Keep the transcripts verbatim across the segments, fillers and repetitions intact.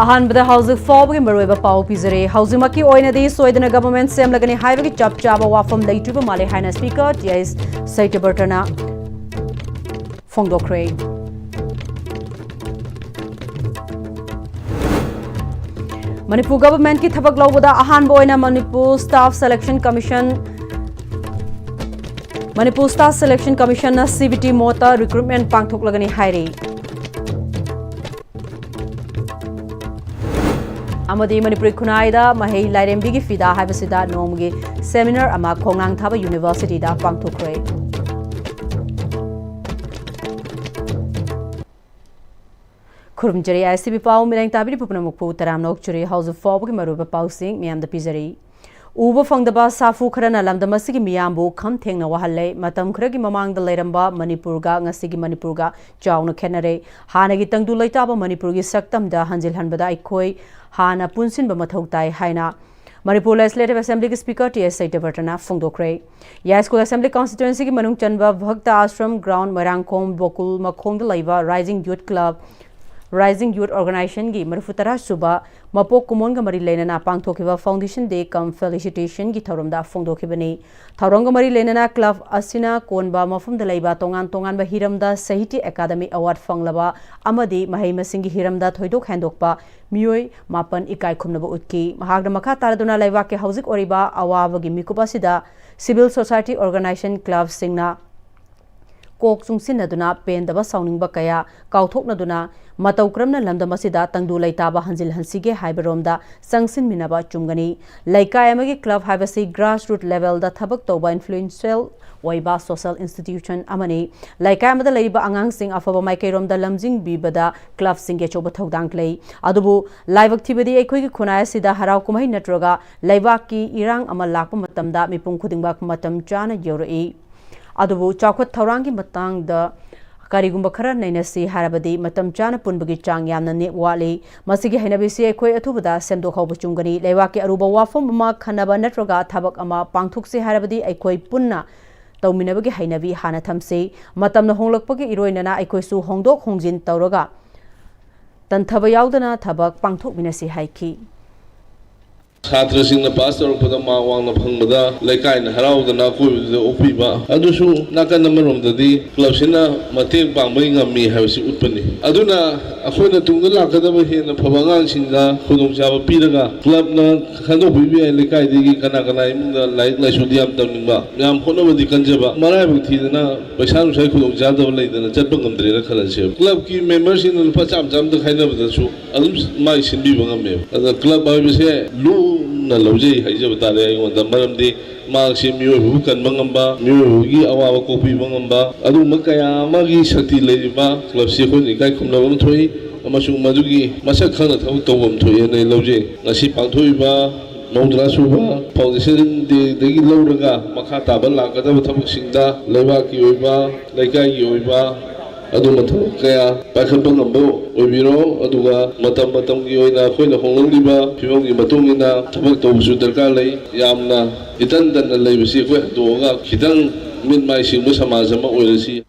ꯑꯍꯥꯟꯕꯗ ꯍꯧꯖꯤꯛ ꯐꯥꯎꯕꯒꯤ ꯃꯔꯨꯑꯣꯏꯕ ꯄꯥꯎ ꯄꯤꯖꯔꯦ꯫ ꯍꯧꯖꯤꯛꯃꯛꯀꯤ ꯑꯣꯏꯅꯗꯤ ꯁꯣꯏꯗꯅ ꯒꯚꯔꯟꯃꯦꯟꯠ ꯁꯦꯝꯂꯒꯅꯤ ꯍꯥꯏꯕꯒꯤ ꯆꯞ ꯆꯥꯕ ꯋꯥꯐꯝ ꯂꯩꯇ꯭ꯔꯤꯕ ꯃꯥꯜꯂꯦ ꯍꯥꯏꯅ ꯁ꯭ꯄꯤꯀꯔ ꯇꯤ ꯑꯩꯆ ꯁꯇ꯭ꯌꯕ꯭ꯔꯇꯅ ꯐꯣꯡꯗꯣꯛꯈ꯭ꯔꯦ꯫ ꯃꯅꯤꯄꯨꯔ ꯒꯚꯔꯟꯃꯦꯟꯠꯀꯤ ꯊꯕꯛ ꯂꯧꯕꯗ ꯑꯍꯥꯟꯕ ꯑꯣꯏꯅ Manipur staff selection commission, Manipur staff selection ꯀꯃꯤꯁꯟꯅ ꯁꯤ ꯕꯤ ꯇꯤ ꯃꯣꯗꯇ ꯔꯤꯀ꯭ꯔꯨꯠꯃꯦꯟꯠ ꯄꯥꯡꯊꯣꯛꯂꯒꯅꯤ ꯍꯥꯏꯔꯤ꯫ ꯑꯃꯗꯤ ꯃꯅꯤꯄꯨꯔꯤ ꯈꯨꯟꯅꯥꯏꯗ ꯃꯍꯩ ꯂꯥꯏꯔꯦꯝꯕꯤꯒꯤ ꯐꯤꯗꯥ ꯍꯥꯏꯕꯁꯤꯗ ꯅꯣꯡꯃꯒꯤ ꯁꯦꯃꯤꯅꯥꯔ ꯑꯃ ꯈꯣꯡꯅꯥꯡ ꯊꯥꯕ ꯌꯨꯅꯤꯚꯔꯁꯤꯇꯤꯗ ꯄꯥꯡꯊꯣꯛꯈ꯭ꯔꯦ꯫ ꯈꯨꯔꯨꯝꯖꯔꯤ ꯑꯥꯏ ꯑꯦꯁ ꯇꯤ ꯚꯤ ꯄꯥꯎ ꯃꯤꯠꯌꯦꯡ ꯇꯥꯕꯤꯔꯤꯕ ꯄꯨꯝꯅꯃꯛꯄꯨ ꯇꯔꯥꯝꯅ ꯑꯣꯛꯆꯔꯤ꯫ ꯍꯧꯖꯤꯛ ꯐꯥꯎꯕꯒꯤ ꯃꯔꯨꯑꯣꯏꯕ ꯄꯥꯎꯁꯤꯡ ꯃꯌꯥꯝꯗ ꯄꯤꯖꯔꯤ꯫ ꯎꯕ ꯐꯪꯗꯕ ꯁꯥꯐꯨ ꯈꯔꯅ ꯂꯝꯗꯝ ꯑꯁꯤꯒꯤ ꯃꯤꯌꯥꯝꯕꯨ ꯈꯝ ꯊꯦꯡꯅ ꯋꯥꯍꯜꯂꯦ꯫ ꯃꯇꯝ ꯈꯔꯒꯤ ꯃꯃꯥꯡꯗ ꯂꯩꯔꯝꯕ ꯃꯅꯤꯄꯨꯔꯒ ꯉꯁꯤꯒꯤ ꯃꯅꯤꯄꯨꯔꯒ ꯆꯥꯎꯅ ꯈꯦꯠꯅꯔꯦ꯫ ꯍꯥꯟꯅꯒꯤ ꯇꯪꯗꯨ ꯂꯩꯇꯥꯕ ꯃꯅꯤꯄꯨꯔꯒꯤ ꯁꯛꯇꯝꯗ ꯍꯟꯖꯤꯜꯍꯟꯕꯗ ꯑꯩꯈꯣꯏ ꯍꯥꯟꯅ ꯄꯨꯟꯁꯤꯟꯕ ꯃꯊꯧ ꯇꯥꯏ ꯍꯥꯏꯅ ꯃꯅꯤꯄꯨꯔ ꯂꯦꯖꯤꯁꯂꯦꯇꯤꯚ ꯑꯦꯁꯦꯝꯕ꯭ꯂꯤꯒꯤ ꯁ꯭ꯄꯤꯀꯔ ꯇꯤ ꯑꯦꯁ ꯁꯇ꯭ꯌꯕ꯭ꯔꯇꯅ ꯐꯣꯡꯗꯣꯛꯈ꯭ꯔꯦ꯫ ꯌꯥꯏꯁ꯭ꯀꯨꯜ ꯑꯦꯁꯦꯝꯕ꯭ꯂꯤ ꯀꯟꯁꯇꯤꯇ꯭ꯋꯦꯟꯁꯤꯒꯤ ꯃꯅꯨꯡ ꯆꯟꯕ ꯚꯛꯇ ꯑꯥꯁ꯭ꯔꯝ ꯒ꯭ꯔꯥꯎꯟꯗ ꯃꯣꯏꯔꯥꯡꯈꯣꯝ ꯕꯣꯀꯨꯜ ꯃꯈꯣꯡꯗ ꯂꯩꯕ rising youth club, rising youth ꯑꯣꯔꯒꯅꯥꯏꯖꯦꯁꯟꯒꯤ ꯃꯔꯤꯐꯨ ꯇꯔꯥ ꯁꯨꯕ ꯃꯄꯣꯛ ꯀꯨꯝꯑꯣꯟꯒ ꯃꯔꯤ ꯂꯩꯅꯅ ꯄꯥꯡꯊꯣꯛꯈꯤꯕ ꯐꯥꯎꯟꯗꯦꯁꯟ ꯗꯦ ꯀꯝ ꯐꯦꯂꯤꯁꯤꯇꯦꯁꯟꯒꯤ ꯊꯧꯔꯝꯗ ꯐꯣꯡꯗꯣꯛꯈꯤꯕꯅꯤ꯫ ꯊꯧꯔꯝꯒ ꯃꯔꯤ ꯂꯩꯅꯅ ꯀ꯭ꯂꯕ ꯑꯁꯤꯅ ꯀꯣꯟꯕ ꯃꯐꯝꯗ ꯂꯩꯕ ꯇꯣꯉꯥꯟ ꯇꯣꯉꯥꯟꯕ ꯍꯤꯔꯝꯗ ꯁꯥꯍꯤꯇ꯭ꯌ ꯑꯦꯀꯥꯗꯃꯤ ꯑꯦꯋꯥꯔꯗ ꯐꯪꯂꯕ ꯑꯃꯗꯤ ꯃꯍꯩ ꯃꯁꯤꯡꯒꯤ ꯍꯤꯔꯝꯗ ꯊꯣꯏꯗꯣꯛ ꯍꯦꯟꯗꯣꯛꯄ ꯃꯤꯑꯣꯏ ꯃꯥꯄꯟ ꯏꯀꯥꯏ ꯈꯨꯝꯅꯕ ꯎꯠꯈꯤ꯫ ꯃꯍꯥꯛꯅ ꯃꯈꯥ ꯇꯥꯔꯗꯨꯅ ꯂꯩꯕꯥꯛꯀꯤ ꯍꯧꯖꯤꯛ ꯑꯣꯏꯔꯤꯕ ꯑꯋꯥꯕꯒꯤ ꯃꯤꯀꯨꯞ ꯑꯁꯤꯗ ꯁꯤꯚꯤꯜ ꯁꯣꯁꯥꯏꯇꯤ ꯑꯣꯔꯒꯅꯥꯏꯖꯦꯁꯟ ꯀ꯭ꯂꯕꯁꯤꯡꯅ ꯀꯣꯛ ꯆꯨꯡꯁꯤꯟꯅꯗꯨꯅ ꯄꯦꯟꯗꯕ ꯁꯥꯎꯅꯤꯡꯕ ꯀꯌꯥ ꯀꯥꯎꯊꯣꯛꯅꯗꯨꯅ ꯃꯇꯧ ꯀꯔꯝꯅ ꯂꯝꯗꯝ ꯑꯁꯤꯗ ꯇꯪꯗꯨ ꯂꯩꯇꯥꯕ ꯍꯟꯖꯤꯜꯍꯟꯁꯤꯒꯦ ꯍꯥꯏꯕꯔꯣꯝꯗ ꯆꯪꯁꯤꯟꯃꯤꯟꯅꯕ ꯆꯨꯝꯒꯅꯤ꯫ ꯂꯩꯀꯥꯏ ꯑꯃꯒꯤ ꯀ꯭ꯂꯕ ꯍꯥꯏꯕꯁꯤ ꯒ꯭ꯔꯥꯁꯔꯨꯠ ꯂꯦꯚꯦꯜꯗ ꯊꯕꯛ ꯇꯧꯕ ꯏꯟꯐ꯭ꯂꯨꯌꯦꯟꯁꯤꯌꯦꯜ ꯑꯣꯏꯕ ꯁꯣꯁꯤꯌꯦꯜ ꯏꯟꯁꯇꯤꯇ꯭ꯌꯨꯁꯟ ꯑꯃꯅꯤ꯫ ꯂꯩꯀꯥꯏ ꯑꯃꯗ ꯂꯩꯔꯤꯕ ꯑꯉꯥꯡꯁꯤꯡ ꯑꯐꯕ ꯃꯥꯏꯀꯩꯔꯣꯝꯗ ꯂꯝꯖꯤꯡꯕꯤꯕꯗ ꯀ꯭ꯂꯕꯁꯤꯡꯒꯤ ꯑꯆꯧꯕ ꯊꯧꯗꯥꯡ ꯂꯩ꯫ ꯑꯗꯨꯕꯨ ꯂꯥꯏꯕꯛ ꯊꯤꯕꯗꯤ ꯑꯩꯈꯣꯏꯒꯤ ꯈꯨꯟꯅꯥꯏ ꯑꯁꯤꯗ ꯍꯔꯥꯎ ꯀꯨꯝꯍꯩ ꯅꯠꯇ꯭ꯔꯒ ꯂꯩꯕꯥꯛꯀꯤ ꯏꯔꯥꯡ ꯑꯃ ꯂꯥꯛꯄ ꯃꯇꯝꯗ ꯃꯤꯄꯨꯝ ꯈꯨꯗꯤꯡꯃꯛ ꯃꯇꯝ ꯆꯥꯅ ꯌꯧꯔꯛꯏ꯫ ꯑꯗꯨꯕꯨ ꯆꯥꯎꯈꯠ ꯊꯧꯔꯥꯡꯒꯤ ꯃꯇꯥꯡꯗ ꯀꯔꯤꯒꯨꯝꯕ ꯈꯔ ꯅꯩꯅꯁꯤ ꯍꯥꯏꯔꯕꯗꯤ ꯃꯇꯝ ꯆꯥꯅ ꯄꯨꯟꯕꯒꯤ ꯆꯥꯡ ꯌꯥꯝꯅ ꯅꯦ-, ꯋꯥꯠꯂꯤ꯫ ꯃꯁꯤꯒꯤ ꯍꯩꯅꯕꯤꯁꯤ ꯑꯩꯈꯣꯏ ꯑꯊꯨꯕꯗ ꯁꯦꯝꯗꯣꯛꯍꯧꯕ ꯆꯨꯝꯒꯅꯤ꯫ ꯂꯩꯕꯥꯛꯀꯤ ꯑꯔꯨꯕ ꯋꯥꯐꯝ ꯑꯃ ꯈꯟꯅꯕ ꯅꯠꯇ꯭ꯔꯒ ꯊꯕꯛ ꯑꯃ ꯄꯥꯡꯊꯣꯛꯁꯤ ꯍꯥꯏꯔꯕꯗꯤ ꯑꯩꯈꯣꯏ ꯄꯨꯟꯅ ꯇꯧꯃꯤꯟꯅꯕꯒꯤ ꯍꯩꯅꯕꯤ ꯍꯥꯟꯅ ꯊꯝꯁꯤ꯫ ꯃꯇꯝꯅ ꯍꯣꯡꯂꯛꯄꯒꯤ ꯏꯔꯣꯏꯅꯅ ꯑꯩꯈꯣꯏꯁꯨ ꯍꯣꯡꯗꯣꯛ ꯍꯣꯡꯖꯤꯟ ꯇꯧꯔꯒ ꯇꯟꯊꯕ ꯌꯥꯎꯗꯅ ꯊꯕꯛ ꯄꯥꯡꯊꯣꯛꯃꯤꯟꯅꯁꯤ ꯍꯥꯏꯈꯤ꯫ ꯁꯥꯇ꯭ꯔꯁꯤꯡꯅ ꯄꯥꯁ ꯇꯧꯔꯛꯄꯗ ꯃꯥꯔꯛ ꯋꯥꯡꯅ ꯐꯪꯕꯗ ꯂꯩꯀꯥꯏꯅ ꯍꯔꯥꯎꯗꯅ ꯑꯀꯣꯏꯕꯗꯨꯗ ꯑꯣꯛꯄꯤꯕ, ꯑꯗꯨꯁꯨ ꯅꯥꯀꯟ ꯑꯃꯔꯣꯝꯗꯗꯤ ꯀ꯭ꯂꯕꯁꯤꯅ ꯃꯇꯦꯡ ꯄꯥꯡꯕ ꯉꯝꯃꯤ ꯍꯥꯏꯕꯁꯤ ꯎꯠꯄꯅꯤ꯫ ꯑꯗꯨꯅ ꯑꯩꯈꯣꯏꯅ ꯇꯨꯡꯗ ꯂꯥꯛꯀꯗꯕ ꯍꯦꯟꯅ ꯐꯕ ꯑꯉꯥꯡꯁꯤꯡꯗ ꯈꯨꯗꯣꯡꯆꯥꯕ ꯄꯤꯔꯒ ꯀ꯭ꯂꯕꯅ ꯈꯟꯗꯣꯛꯄꯤꯕ ꯌꯥꯏ, ꯂꯩꯀꯥꯏꯗꯒꯤ ꯀꯅꯥ ꯀꯅꯥ ꯏꯃꯨꯡꯗ ꯂꯥꯏꯔꯤꯛ ꯂꯥꯏꯁꯨꯗꯤ ꯌꯥꯝ ꯇꯝꯅꯤꯡꯕ, ꯌꯥꯝ ꯍꯣꯠꯅꯕꯗꯤ ꯀꯟꯖꯕ, ꯃꯔꯥꯏꯕꯛ ꯊꯤꯗꯅ ꯄꯩꯁꯥ ꯅꯨꯡꯁꯥꯒꯤ ꯈꯨꯗꯣꯡꯆꯥꯗꯕ ꯂꯩꯗꯅ ꯆꯠꯄ ꯉꯝꯗ꯭ꯔꯦꯅ ꯈꯜꯂꯁꯦꯕ꯫ ꯀ꯭ꯂꯕꯀꯤ ꯃꯦꯝꯕꯔꯁꯤꯡꯅ ꯂꯨꯄꯥ ꯆꯥꯝꯃ ꯆꯥꯝꯃꯗ ꯈꯥꯏꯅꯕꯗꯁꯨ ꯑꯗꯨꯝ ꯃꯥꯏ ꯁꯤꯟꯕꯤꯕ ꯉꯝꯃꯦꯕ꯫ ꯑꯗ ꯀ꯭ꯂꯕ ꯍꯥꯏꯕꯁꯦ ꯂꯨꯅ ꯂꯧꯖꯩ ꯍꯥꯏꯖꯕ ꯇꯥꯔꯦ ꯑꯩꯉꯣꯟꯗ, ꯃꯔꯝꯗꯤ ꯃꯍꯥꯛꯁꯤ ꯃꯤꯑꯣꯏꯕꯕꯨ ꯀꯟꯕ ꯉꯝꯕ, ꯃꯤꯑꯣꯏꯕꯒꯤ ꯑꯋꯥꯕ ꯀꯣꯛꯄꯤꯕ ꯉꯝꯕ, ꯑꯗꯨꯒꯨꯝꯕ ꯀꯌꯥ ꯑꯃꯒꯤ ꯁꯛꯇꯤ ꯂꯩꯔꯤꯕ ꯀ꯭ꯂꯕꯁꯤ ꯑꯩꯈꯣꯏꯅ ꯏꯀꯥꯏ ꯈꯨꯝꯅꯕ ꯑꯃ ꯊꯣꯛꯏ, ꯑꯃꯁꯨꯡ ꯃꯗꯨꯒꯤ ꯃꯁꯛ ꯈꯪꯅ ꯊꯕꯛ ꯇꯧꯕ ꯑꯃ ꯊꯣꯛꯏ ꯍꯥꯏꯅ ꯑꯩ ꯂꯧꯖꯩ꯫ ꯉꯁꯤ ꯄꯥꯡꯊꯣꯛꯏꯕ ꯃꯧꯗ꯭ꯔꯥ ꯁꯨꯕ ꯐꯥꯎꯟꯗꯦꯁꯟ ꯗꯦꯗꯒꯤ ꯂꯧꯔꯒ ꯃꯈꯥ ꯇꯥꯕ ꯂꯥꯛꯀꯗꯕ ꯊꯕꯛꯁꯤꯡꯗ ꯂꯩꯕꯥꯛꯀꯤ ꯑꯣꯏꯕ, ꯂꯩꯀꯥꯏꯒꯤ ꯑꯣꯏꯕ, ꯑꯗꯨꯝꯕ ꯊꯕꯛ ꯀꯌꯥ ꯄꯥꯏꯈꯠꯄ ꯉꯝꯕ ꯑꯣꯏꯕꯤꯔꯣ꯫ ꯑꯗꯨꯒ ꯃꯇꯝ ꯃꯇꯝꯒꯤ ꯑꯣꯏꯅ ꯑꯩꯈꯣꯏꯅ ꯍꯣꯡꯂꯛꯂꯤꯕ ꯐꯤꯕꯝꯒꯤ ꯃꯇꯨꯡ ꯏꯟꯅ ꯊꯕꯛ ꯇꯧꯕꯁꯨ ꯗꯔꯀꯥꯔ ꯂꯩ꯫ ꯌꯥꯝꯅ ꯏꯇꯟ ꯇꯟꯅ ꯂꯩꯕꯁꯤ ꯑꯩꯈꯣꯏ ꯍꯟꯗꯣꯛꯑꯒ ꯈꯤꯇꯪ ꯃꯤꯠ ꯃꯥꯏ ꯁꯤꯡꯕ ꯁꯃꯥꯖ ꯑꯃ ꯑꯣꯏꯔꯁꯤ꯫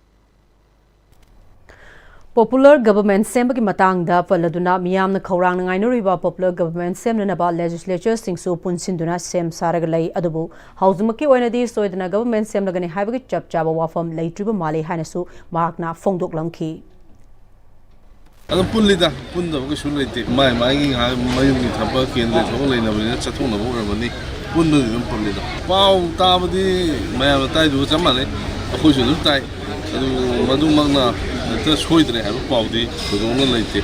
ꯄꯣꯄꯨꯂꯔ ꯒꯚꯔꯟꯃꯦꯟꯠ ꯁꯦꯝꯕꯒꯤ ꯃꯇꯥꯡꯗ ꯄꯜꯂꯗꯨꯅ ꯃꯤꯌꯥꯝꯅ ꯈꯧꯔꯥꯡꯅ ꯉꯥꯏꯅꯔꯤꯕ ꯄꯣꯄꯨꯂꯔ ꯒꯚꯔꯟꯃꯦꯟꯠ ꯁꯦꯝꯅꯅꯕ ꯂꯦꯖꯤꯁꯂꯦꯆꯔꯁꯤꯡꯁꯨ ꯄꯨꯟꯁꯤꯟꯗꯨꯅ ꯁꯦꯝ ꯁꯥꯔꯒ ꯂꯩ꯫ ꯑꯗꯨꯕꯨ ꯍꯧꯖꯤꯛꯃꯛꯀꯤ ꯑꯣꯏꯅꯗꯤ ꯁꯣꯏꯗꯅ ꯒꯚꯔꯟꯃꯦꯟꯠ ꯁꯦꯝꯂꯒꯅꯤ ꯍꯥꯏꯕꯒꯤ ꯆꯞ ꯆꯥꯕ ꯋꯥꯐꯝ ꯂꯩꯇ꯭ꯔꯤꯕ ꯃꯥꯜꯂꯤ ꯍꯥꯏꯅꯁꯨ ꯃꯍꯥꯛꯅ ꯐꯣꯡꯗꯣꯛꯂꯝꯈꯤ꯫ ꯑꯗꯨꯝ ꯄꯨꯜꯂꯤꯗ, ꯄꯨꯟꯗꯕ ꯀꯩꯁꯨ ꯂꯩꯇꯦ꯫ ꯃꯥꯏ ꯃꯥꯏꯒꯤ ꯉꯥꯏꯍꯥꯛ ꯃꯌꯨꯝꯒꯤ ꯊꯕꯛ, ꯀꯦꯟꯗ꯭ꯔꯒꯤ ꯊꯕꯛ ꯂꯩꯅꯕꯅꯤꯅ ꯆꯠꯊꯣꯛꯅꯕ ꯑꯣꯏꯔꯝꯃꯅꯤ꯫ ꯄꯨꯟꯕꯗꯤ ꯑꯗꯨꯝ ꯄꯨꯜꯂꯤꯗ꯫ ꯄꯥꯎ ꯇꯥꯕꯗꯤ ꯃꯌꯥꯝꯅ ꯇꯥꯏꯗꯨꯒ ꯆꯞ ꯃꯥꯟꯅꯩ꯫ ꯑꯩꯈꯣꯏꯁꯨ ꯑꯗꯨꯝ ꯇꯥꯏ꯫ ꯑꯗꯨ ꯃꯗꯨꯃꯛꯅ ꯍꯦꯛꯇ ꯁꯣꯏꯗ꯭ꯔꯦ ꯍꯥꯏꯕ ꯄꯥꯎꯗꯤ ꯊꯣꯏꯗꯣꯛꯅ ꯂꯩꯇꯦ꯫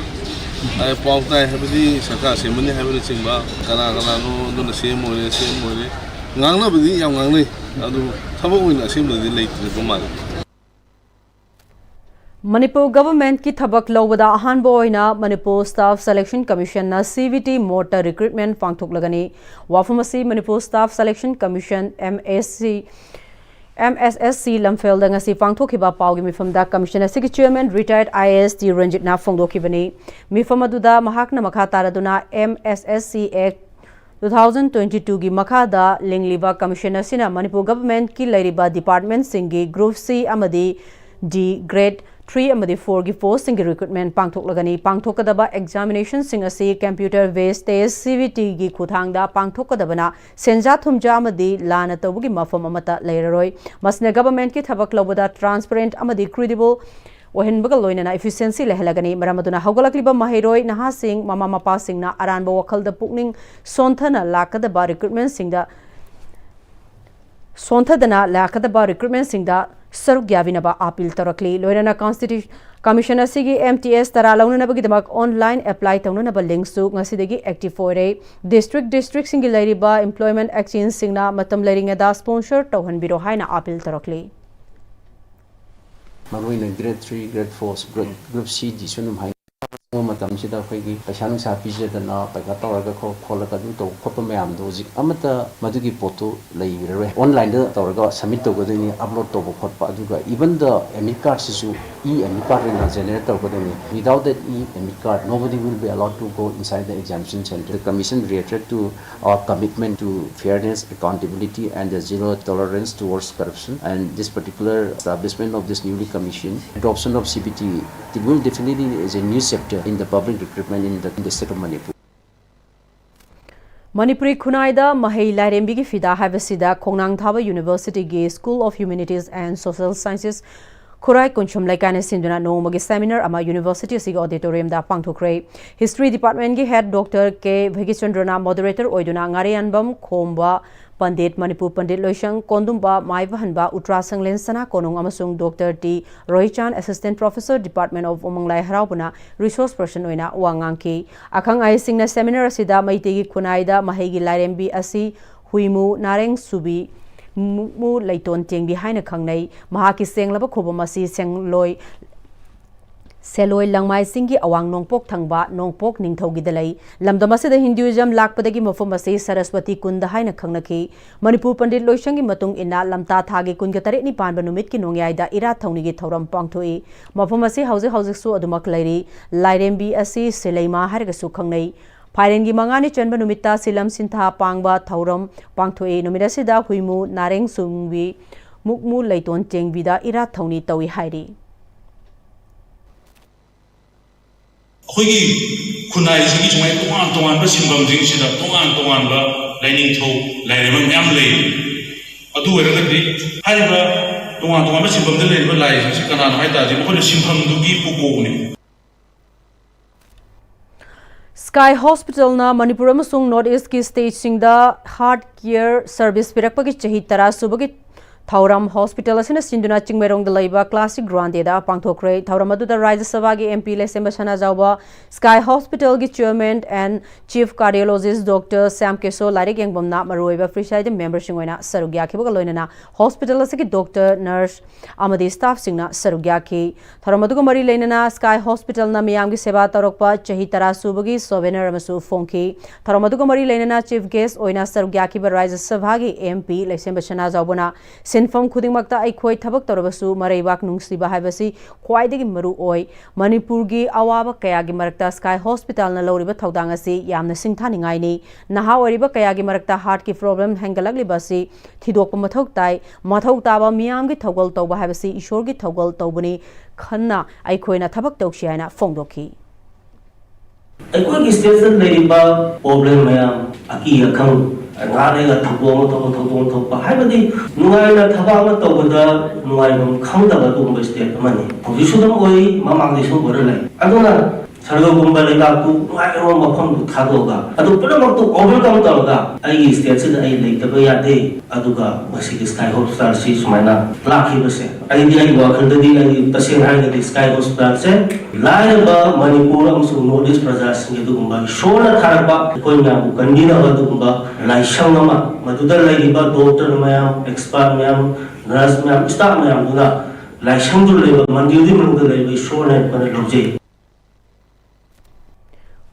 ꯑ, ꯄꯥꯎ ꯇꯥꯏ ꯍꯥꯏꯕꯗꯤ ꯁꯔꯀꯥꯔ ꯁꯦꯝꯃꯅꯤ ꯍꯥꯏꯕꯅꯆꯤꯡꯕ, ꯀꯅꯥ ꯀꯅꯥꯅꯣ ꯑꯗꯨꯅ ꯁꯦꯝ ꯑꯣꯏꯔꯦ, ꯁꯦꯝ ꯑꯣꯏꯔꯦ꯫ ꯉꯥꯡꯅꯕꯗꯤ ꯌꯥꯝ ꯉꯥꯡꯅꯩ, ꯑꯗꯨ ꯊꯕꯛ ꯑꯣꯏꯅ ꯑꯁꯦꯡꯕꯗꯗꯤ ꯂꯩꯇ꯭ꯔꯤꯕ ꯃꯥꯜꯂꯤ꯫ ꯃꯅꯤꯄꯨꯔ ꯒꯚꯔꯟꯃꯦꯟꯠꯀꯤ ꯊꯕꯛ ꯂꯧꯕꯗ ꯑꯍꯥꯟꯕ ꯑꯣꯏꯅ ꯃꯅꯤꯄꯨꯔ ꯁ꯭ꯇꯥꯐ ꯁꯦꯂꯦꯛꯁꯟ ꯀꯃꯤꯁꯟꯅ ꯁꯤ ꯚꯤ ꯇꯤ ꯃꯣꯗꯇ ꯔꯤꯀ꯭ꯔꯨꯠꯃꯦꯟꯠ ꯄꯥꯡꯊꯣꯛꯂꯒꯅꯤ꯫ ꯋꯥꯐꯝ ꯑꯁꯤ Manipur staff selection commission, M S C, M S S C ꯂꯝꯐꯦꯜꯗ ꯉꯁꯤ ꯄꯥꯡꯊꯣꯛꯈꯤꯕ ꯄꯥꯎꯒꯤ ꯃꯤꯐꯝꯗ ꯀꯃꯤꯁꯟ ꯑꯁꯤꯒꯤ ꯆꯤꯌꯔꯃꯦꯟ ꯔꯤꯇꯥꯌꯔꯗ ꯑꯥꯏ ꯑꯦ ꯑꯦꯁ ꯇꯤ ꯔꯟꯖꯤꯠꯅ ꯐꯣꯡꯗꯣꯛꯈꯤꯕꯅꯤ꯫ ꯃꯤꯐꯝ ꯑꯗꯨꯗ ꯃꯍꯥꯛꯅ ꯃꯈꯥ ꯇꯥꯔꯗꯨꯅ ꯑꯦꯝ ꯑꯦꯁ ꯑꯦꯁ ꯁꯤ ꯑꯦꯛ ꯇꯨ ꯊꯥꯎꯖꯟ ꯇ꯭ꯋꯦꯟꯇꯤ ꯇꯨꯒꯤ ꯃꯈꯥꯗ ꯂꯤꯡꯂꯤꯕ ꯀꯃꯤꯁꯟ ꯑꯁꯤꯅ ꯃꯅꯤꯄꯨꯔ ꯒꯚꯔꯟꯃꯦꯟꯠꯀꯤ ꯂꯩꯔꯤꯕ ꯗꯤꯄꯥꯔꯠꯃꯦꯟꯠꯁꯤꯡꯒꯤ ꯒ꯭ꯔꯨꯞ ꯁꯤ ꯑꯃꯗꯤ ꯗꯤ ꯒ꯭ꯔꯦꯗ ꯊ꯭ꯔꯤ ꯑꯃꯗꯤ ꯐꯣꯔꯒꯤ ꯄꯣꯁꯁꯤꯡꯒꯤ ꯔꯤꯀ꯭ꯔꯨꯠꯃꯦꯟ ꯄꯥꯡꯊꯣꯛꯂꯒꯅꯤ꯫ ꯄꯥꯡꯊꯣꯛꯀꯗꯕ ꯑꯦꯛꯖꯥꯃꯤꯅꯦꯁꯟꯁꯤꯡ ꯑꯁꯤ ꯀꯝꯄ꯭ꯌꯨꯇꯔ ꯕꯦꯁ ꯇꯦꯁ, ꯁꯤ ꯕꯤ ꯇꯤꯒꯤ ꯈꯨꯠꯊꯥꯡꯗ ꯄꯥꯡꯊꯣꯛꯀꯗꯕꯅ ꯁꯦꯟꯖꯥ ꯊꯨꯝꯖꯥ ꯑꯃꯗꯤ ꯂꯥꯟꯅ ꯇꯧꯕꯒꯤ ꯃꯐꯝ ꯑꯃꯠꯇ ꯂꯩꯔꯔꯣꯏ꯫ ꯃꯁꯤꯅ ꯒꯚꯔꯟꯃꯦꯟꯠꯀꯤ ꯊꯕꯛ ꯂꯧꯕꯗ ꯇ꯭ꯔꯥꯟꯁꯄꯔꯦꯟꯠ ꯑꯃꯗꯤ ꯀ꯭ꯔꯤꯗꯤꯕꯜ ꯑꯣꯏꯍꯟꯕꯒ ꯂꯣꯏꯅꯅ ꯏꯐꯤꯁꯤꯌꯦꯟꯁꯤ ꯂꯩꯍꯜꯂꯒꯅꯤ꯫ ꯃꯔꯝ ꯑꯗꯨꯅ ꯍꯧꯒꯠꯂꯛꯂꯤꯕ ꯃꯍꯩꯔꯣꯏ ꯅꯍꯥꯁꯤꯡ, ꯃꯃꯥ ꯃꯄꯥꯁꯤꯡꯅ ꯑꯔꯥꯟꯕ ꯋꯥꯈꯜꯗ ꯄꯨꯛꯅꯤꯡ ꯁꯣꯟꯊꯅ ꯂꯥꯛꯀꯗꯕ ꯔꯤꯀ꯭ꯔꯨꯠꯃꯦꯟꯁꯤꯡꯗ ꯁꯣꯟꯊꯗꯅ ꯂꯥꯛꯀꯗꯕ ꯔꯤꯀ꯭ꯔꯨꯠꯃꯦꯟꯁꯤꯡꯗ ꯁꯔꯨꯛ ꯌꯥꯕꯤꯅꯕ ꯑꯄꯤꯜ ꯇꯧꯔꯛꯂꯤ꯫ ꯂꯣꯏꯅꯅ ꯀꯝꯃꯤꯁꯟ ꯑꯁꯤꯒꯤ ꯑꯦꯝ ꯇꯤ ꯑꯦꯁ ꯇꯔꯥ ꯂꯧꯅꯅꯕꯒꯤꯗꯃꯛ ꯑꯣꯟꯂꯥꯏꯟ ꯑꯦꯄ꯭ꯂꯥꯏ ꯇꯧꯅꯅꯕ ꯂꯤꯡꯛꯁꯨ ꯉꯁꯤꯗꯒꯤ ꯑꯦꯛꯇꯤꯚ ꯑꯣꯏꯔꯦ꯫ ꯗꯤꯁꯇ꯭ꯔꯤꯛ ꯗꯤꯁꯇ꯭ꯔꯤꯛꯁꯤꯡꯒꯤ ꯂꯩꯔꯤꯕ ꯏꯝꯄ꯭ꯂꯣꯏꯃꯦꯟꯠ ꯑꯦꯛꯆꯦꯟꯖꯁꯤꯡꯅ ꯃꯇꯝ ꯂꯩꯔꯤꯉꯩꯗ ꯁ꯭ꯄꯣꯟꯁꯔ ꯇꯧꯍꯟꯕꯤꯔꯣ ꯍꯥꯏꯅ ꯑꯄꯤꯜ ꯇꯧꯔꯛꯂꯤ꯫ ꯃꯔꯨꯑꯣꯏꯅ grade three, grade four, group ꯁꯤꯗꯤꯁꯨ ꯑꯗꯨꯝ ꯍꯥꯏ꯫ ꯆꯪꯕ ꯃꯇꯝꯁꯤꯗ ꯑꯩꯈꯣꯏꯒꯤ ꯄꯩꯁꯥ ꯅꯨꯡꯁꯥ ꯄꯤꯖꯗꯅ ꯄꯩꯈꯥ ꯇꯧꯔꯒ ꯈꯣ- ꯈꯣꯠꯂꯒ ꯑꯗꯨꯝ ꯇꯧꯕ ꯈꯣꯠꯄ ꯃꯌꯥꯝꯗꯣ ꯍꯧꯖꯤꯛ ꯑꯃꯠꯇ ꯃꯗꯨꯒꯤ ꯄꯣꯠꯇꯨ ꯂꯩꯔꯔꯣꯏ꯫ ꯑꯣꯟꯂꯥꯏꯟꯗ ꯇꯧꯔꯒ ꯁꯕꯃꯤꯠ ꯇꯧꯒꯗꯣꯏꯅꯤ, ꯑꯞꯂꯣꯗ ꯇꯧꯕ ꯈꯣꯠꯄ꯫ ꯑꯗꯨꯒ ꯏꯚꯟ ꯗ ꯑꯦꯗꯃꯤꯠ ꯀꯥꯔꯗꯁꯤꯁꯨ, ꯏ ꯑꯦꯗꯃꯤꯠ ꯀꯥꯔꯗ ꯑꯣꯏꯅ generate ꯇꯧꯒꯗꯣꯏꯅꯤ꯫ Without that e-admit card, nobody will be allowed to go inside the examination center. The commission reiterates to our commitment to fairness, accountability, and the zero tolerance towards corruption. And this particular establishment of this newly commissioned adoption of C B T will definitely is a new chapter in the public recruitment in the, in the state of Manipur. Manipuri ꯈꯨꯟꯅꯥꯏꯗ ꯃꯍꯩ ꯂꯥꯏꯔꯦꯝꯕꯤꯒꯤ ꯐꯤꯗꯥ ꯍꯥꯏꯕꯁꯤꯗ ꯈꯣꯡꯅꯥꯡ ꯊꯥꯕ ꯌꯨꯅꯤꯚꯔꯁꯤꯇꯤꯒꯤ School of Humanities and Social Sciences ꯈꯨꯔꯥꯏ ꯀꯣꯟꯁꯨꯝ ꯂꯩꯀꯥꯏꯅ ꯁꯤꯟꯗꯨꯅ ꯅꯣꯡꯃꯒꯤ seminar ꯑꯃ university ꯑꯁꯤꯒꯤ ꯑꯣꯗꯤꯇꯣꯔꯤꯌꯝꯗ ꯄꯥꯡꯊꯣꯛꯈ꯭ꯔꯦ꯫ ꯍꯤꯁꯇ꯭ꯔꯤ ꯗꯤꯄꯥꯔꯠꯃꯦꯟꯠꯀꯤ ꯍꯦꯗ ꯗꯣꯛꯇꯔ ꯀꯦ ꯚꯩꯒꯤꯆꯟꯗ꯭ꯔꯅ ꯃꯣꯗꯔꯦꯇꯔ ꯑꯣꯏꯗꯨꯅ ꯉꯥꯔꯤꯌꯥꯟꯕꯝ ꯈꯣꯝꯕ ꯄꯟꯗꯤꯠ, ꯃꯅꯤꯄꯨꯔ ꯄꯟꯗꯤꯠ ꯂꯣꯏꯁꯪ ꯀꯣꯟꯗꯨꯝꯕ ꯃꯥꯏꯕꯍꯟꯕ ꯎꯇ꯭ꯔꯥ ꯁꯪꯂꯦꯟ ꯁꯅꯥ ꯀꯣꯅꯨꯡ ꯑꯃꯁꯨꯡ doctor T Rohichan, Assistant Professor, Department of ꯎꯃꯪ ꯂꯥꯏ ꯍꯔꯥꯎꯕꯅ resource person ꯑꯣꯏꯅ ꯋꯥ ꯉꯥꯡꯈꯤ꯫ ꯑꯈꯪ ꯑꯍꯩꯁꯤꯡꯅ ꯁꯦꯃꯤꯅꯥꯔ ꯑꯁꯤꯗ ꯃꯩꯇꯩꯒꯤ ꯈꯨꯟꯅꯥꯏꯗ ꯃꯍꯩꯒꯤ ꯂꯥꯏꯔꯦꯝꯕꯤ ꯑꯁꯤ ꯍꯨꯏꯃꯨ ꯅꯥꯔꯦꯡ ꯁꯨꯕꯤ, ꯃꯨꯛꯃꯨ ꯂꯩꯇꯣꯟ ꯇꯦꯡꯕꯤ ꯍꯥꯏꯅ ꯈꯪꯅꯩ꯫ ꯃꯍꯥꯛꯀꯤ ꯁꯦꯡꯂꯕ ꯈꯨꯕꯝ ꯑꯁꯤ ꯁꯦꯡꯂꯣꯏ, ꯁꯦꯂꯣꯏ ꯂꯪꯃꯥꯏꯁꯤꯡꯒꯤ ꯑꯋꯥꯡ ꯅꯣꯡꯄꯣꯛ ꯊꯪꯕ ꯅꯣꯡꯄꯣꯛ ꯅꯤꯡꯊꯧꯒꯤꯗ ꯂꯩ꯫ ꯂꯝꯗꯝ ꯑꯁꯤꯗ ꯍꯤꯟꯗꯨꯏꯖꯝ ꯂꯥꯛꯄꯗꯒꯤ ꯃꯐꯝ ꯑꯁꯤ ꯁꯔꯁꯋꯇꯤ ꯀꯨꯟꯗ ꯍꯥꯏꯅ ꯈꯪꯅꯈꯤ꯫ ꯃꯅꯤꯄꯨꯔ ꯄꯟꯗꯤꯠ ꯂꯣꯏꯁꯪꯒꯤ ꯃꯇꯨꯡ ꯏꯟꯅ ꯂꯝꯇꯥ ꯊꯥꯒꯤ ꯀꯨꯟꯒ ꯇꯔꯦꯠꯅꯤ ꯄꯥꯟꯕ ꯅꯨꯃꯤꯠꯀꯤ ꯅꯣꯡꯌꯥꯏꯗ ꯏꯔꯥꯠ ꯊꯧꯅꯤꯒꯤ ꯊꯧꯔꯝ ꯄꯥꯡꯊꯣꯛꯏ꯫ ꯃꯐꯝ ꯑꯁꯤ ꯍꯧꯖꯤꯛ ꯍꯧꯖꯤꯛꯁꯨ ꯑꯗꯨꯃꯛ ꯂꯩꯔꯤ꯫ ꯂꯥꯏꯔꯦꯝꯕꯤ ꯑꯁꯤ ꯁꯤꯂꯩꯃꯥ ꯍꯥꯏꯔꯒꯁꯨ ꯈꯪꯅꯩ꯫ ꯐꯥꯏꯔꯦꯟꯒꯤ ꯃꯉꯥꯅꯤ ꯆꯟꯕ ꯅꯨꯃꯤꯠꯇ ꯁꯤꯂꯝ ꯁꯤꯟꯊꯥ ꯄꯥꯡꯕ ꯊꯧꯔꯝ ꯄꯥꯡꯊꯣꯛꯏ꯫ ꯅꯨꯃꯤꯠ ꯑꯁꯤꯗ ꯍꯨꯏꯃꯨ ꯅꯥꯔꯦꯡ ꯁꯨꯡꯕꯤ, ꯃꯨꯛꯃꯨ ꯂꯩꯇꯣꯟ ꯆꯦꯡꯕꯤꯗ ꯏꯔꯥꯠ ꯊꯧꯅꯤ ꯇꯧꯏ ꯍꯥꯏꯔꯤ꯫ ꯑꯩꯈꯣꯏꯒꯤ ꯈꯨꯟꯅꯥꯏꯁꯤꯒꯤ ꯁꯨꯃꯥꯏꯅ ꯇꯣꯉꯥꯟ ꯇꯣꯉꯥꯟꯕ ꯁꯤꯟꯐꯝꯁꯤꯡꯁꯤꯗ ꯇꯣꯉꯥꯟ ꯇꯣꯉꯥꯟꯕ ꯂꯥꯏꯅꯤꯡꯊꯧ ꯂꯥꯏꯔꯦꯝꯕ ꯃꯌꯥꯝ ꯂꯩ꯫ ꯑꯗꯨ ꯑꯣꯏꯔꯒꯗꯤ ꯍꯥꯏꯔꯤꯕ ꯇꯣꯉꯥꯟ ꯇꯣꯉꯥꯟꯕ ꯁꯤꯟꯐꯝꯗ ꯂꯩꯔꯤꯕ ꯂꯥꯏꯁꯤꯡꯁꯤ ꯀꯅꯥꯅꯣ ꯍꯥꯏ ꯇꯥꯔꯗꯤ ꯃꯈꯣꯏꯅ ꯁꯤꯟꯐꯝꯗꯨꯒꯤ ꯄꯨꯀꯣꯛꯅꯤ꯫ Sky Hospitalꯅ ꯃꯅꯤꯄꯨꯔ ꯑꯃꯁꯨꯡ North Eastꯀꯤ stateꯁꯤꯡꯗ heart care service ꯄꯤꯔꯛꯄꯒꯤ ꯆꯍꯤ ꯇꯔꯥ ꯁꯨꯕꯒꯤ ꯊꯧꯔꯝ hospital ꯑꯁꯤꯅ ꯁꯤꯟꯗꯨꯅ ꯆꯤꯡꯃꯩꯔꯣꯡꯗ ꯂꯩꯕ Classic Grandꯗ ꯄꯥꯡꯊꯣꯛꯈ꯭ꯔꯦ꯫ ꯊꯧꯔꯝ ꯑꯗꯨꯗ ꯔꯥꯖ꯭ꯌ ꯁꯚꯥꯒꯤ MP ꯂꯩꯁꯦꯝꯕ Sanajaoba, Sky Hospitalꯒꯤ chairman and chief cardiologist Doctor Shyam ꯀꯦꯁꯣ ꯂꯥꯏꯔꯤꯛ ꯌꯦꯡꯐꯝꯅ ꯃꯔꯨꯑꯣꯏꯕ presiding memberꯁꯤꯡ ꯑꯣꯏꯅ ꯁꯔꯨꯛ ꯌꯥꯈꯤꯕꯒ ꯂꯣꯏꯅꯅ hospital ꯑꯁꯤꯒꯤ doctor, nurse ꯑꯃꯗꯤ staffꯁꯤꯡꯅ ꯁꯔꯨꯛ ꯌꯥꯈꯤ꯫ ꯊꯧꯔꯝ ꯑꯗꯨꯒ ꯃꯔꯤ ꯂꯩꯅꯅ Sky Hospitalꯅ ꯃꯤꯌꯥꯝꯒꯤ ꯁꯦꯕꯥ ꯇꯧꯔꯛꯄ ꯆꯍꯤ ꯇꯔꯥ ꯁꯨꯕꯒꯤ souvenir ꯑꯃꯁꯨ ꯐꯣꯡꯈꯤ꯫ ꯊꯧꯔꯝ ꯑꯗꯨꯒ ꯃꯔꯤ ꯂꯩꯅꯅ chief guest ꯑꯣꯏꯅ ꯁꯔꯨꯛ ꯌꯥꯈꯤꯕ ꯔꯥꯖ꯭ꯌ ꯁꯚꯥꯒꯤ MP ꯂꯩꯁꯦꯝꯕ ꯁꯅꯥꯖꯥꯎꯕꯅ ꯁꯤꯟꯐꯝ ꯈꯨꯗꯤꯡꯃꯛꯇ ꯑꯩꯈꯣꯏ ꯊꯕꯛ ꯇꯧꯔꯕꯁꯨ ꯃꯔꯩꯕꯥꯛ ꯅꯨꯡꯁꯤꯕ ꯍꯥꯏꯕꯁꯤ ꯈ꯭ꯋꯥꯏꯗꯒꯤ ꯃꯔꯨ ꯑꯣꯏ꯫ ꯃꯅꯤꯄꯨꯔꯒꯤ ꯑꯋꯥꯕ ꯀꯌꯥꯒꯤ ꯃꯔꯛꯇ Sky Hospitalꯅ ꯂꯧꯔꯤꯕ ꯊꯧꯗꯥꯡ ꯑꯁꯤ ꯌꯥꯝꯅ ꯁꯤꯡꯊꯥꯅꯤꯡꯉꯥꯏꯅꯤ꯫ ꯅꯍꯥ ꯑꯣꯏꯔꯤꯕ ꯀꯌꯥꯒꯤ ꯃꯔꯛꯇ heartꯀꯤ problem ꯍꯦꯟꯒꯠꯂꯛꯂꯤꯕ ꯑꯁꯤ ꯊꯤꯗꯣꯛꯄ ꯃꯊꯧ ꯇꯥꯏ꯫ ꯃꯊꯧ ꯇꯥꯕ ꯃꯤꯌꯥꯝꯒꯤ ꯊꯧꯒꯜ ꯇꯧꯕ ꯍꯥꯏꯕꯁꯤ ꯏꯁꯣꯔꯒꯤ ꯊꯧꯒꯜ ꯇꯧꯕꯅꯤ ꯈꯟꯅ ꯑꯩꯈꯣꯏꯅ ꯊꯕꯛ ꯇꯧꯁꯤ ꯍꯥꯏꯅ ꯐꯣꯡꯗꯣꯛꯈꯤ꯫ ꯑꯩꯈꯣꯏꯒꯤ stateꯇ ꯂꯩꯔꯤꯕ problem ꯃꯌꯥꯝ, ꯑꯀꯤ ꯑꯈꯪ, ꯉꯥ ꯂꯩꯒ ꯊꯧꯗꯣꯛ ꯑꯃ ꯊꯣꯛꯄ, ꯊꯧꯗꯣꯛ ꯑꯃ ꯊꯣꯛꯄ, ꯍꯥꯏꯕꯗꯤ ꯅꯨꯡꯉꯥꯏꯅ ꯊꯕꯛ ꯑꯃ ꯇꯧꯕꯗ ꯅꯨꯡꯉꯥꯏꯐꯝ ꯈꯪꯗꯕ ꯑꯗꯨꯒꯨꯝꯕ state ꯑꯃꯅꯤ꯫ ꯍꯧꯖꯤꯛꯁꯨ ꯑꯗꯨꯝ ꯑꯣꯏ, ꯃꯃꯥꯡꯗꯩꯁꯨ ꯑꯣꯏꯔ ꯂꯩ꯫ ꯑꯗꯨꯅ ꯁꯔꯒꯒꯨꯝꯕ ꯂꯩꯕꯥꯛꯇꯨ ꯅꯨꯡꯉꯥꯏꯔꯕ ꯃꯐꯝꯗꯨ ꯊꯥꯗꯣꯛꯑꯒ ꯑꯗꯨ ꯄꯨꯝꯅꯃꯛꯇꯨ overcome ꯇꯧꯔꯒ ꯑꯩꯒꯤ stateꯁꯤꯗ ꯑꯩ ꯂꯩꯇꯕ ꯌꯥꯗꯦ꯫ ꯑꯗꯨꯒ ꯃꯁꯤꯒꯤ Sky Hospitalꯁꯤ ꯁꯨꯃꯥꯏꯅ ꯂꯥꯛꯈꯤꯕꯁꯦ, ꯑꯩꯗꯤ ꯑꯩꯒꯤ ꯋꯥꯈꯜꯗꯗꯤ, ꯑꯩ ꯇꯁꯦꯡꯅ ꯍꯥꯏꯔꯒꯗꯤ Sky Hospitalꯁꯦ ꯂꯥꯏꯔꯕ ꯃꯅꯤꯄꯨꯔ ꯑꯃꯁꯨꯡ North East ꯄ꯭ꯔꯖꯥꯁꯤꯡꯒꯤ ꯑꯗꯨꯒꯨꯝꯕ ꯏꯁꯣꯔꯅ ꯊꯥꯔꯛꯄ ꯑꯩꯈꯣꯏ ꯃꯌꯥꯝꯕꯨ ꯀꯟꯕꯤꯅꯕ ꯑꯗꯨꯒꯨꯝꯕ ꯂꯥꯏꯁꯪ ꯑꯃ, ꯃꯗꯨꯗ ꯂꯩꯔꯤꯕ doctor ꯃꯌꯥꯝ, expert ꯃꯌꯥꯝ, nurse ꯃꯌꯥꯝ, staff ꯃꯌꯥꯝꯗꯨꯅ ꯂꯥꯏꯁꯪꯗꯨ ꯂꯩꯕ, ꯃꯟꯗꯤꯔꯗꯨꯒꯤ ꯃꯅꯨꯡꯗ ꯂꯩꯕ ꯏꯁꯣꯔꯅ ꯑꯩꯈꯣꯏꯅ ꯂꯧꯖꯩ꯫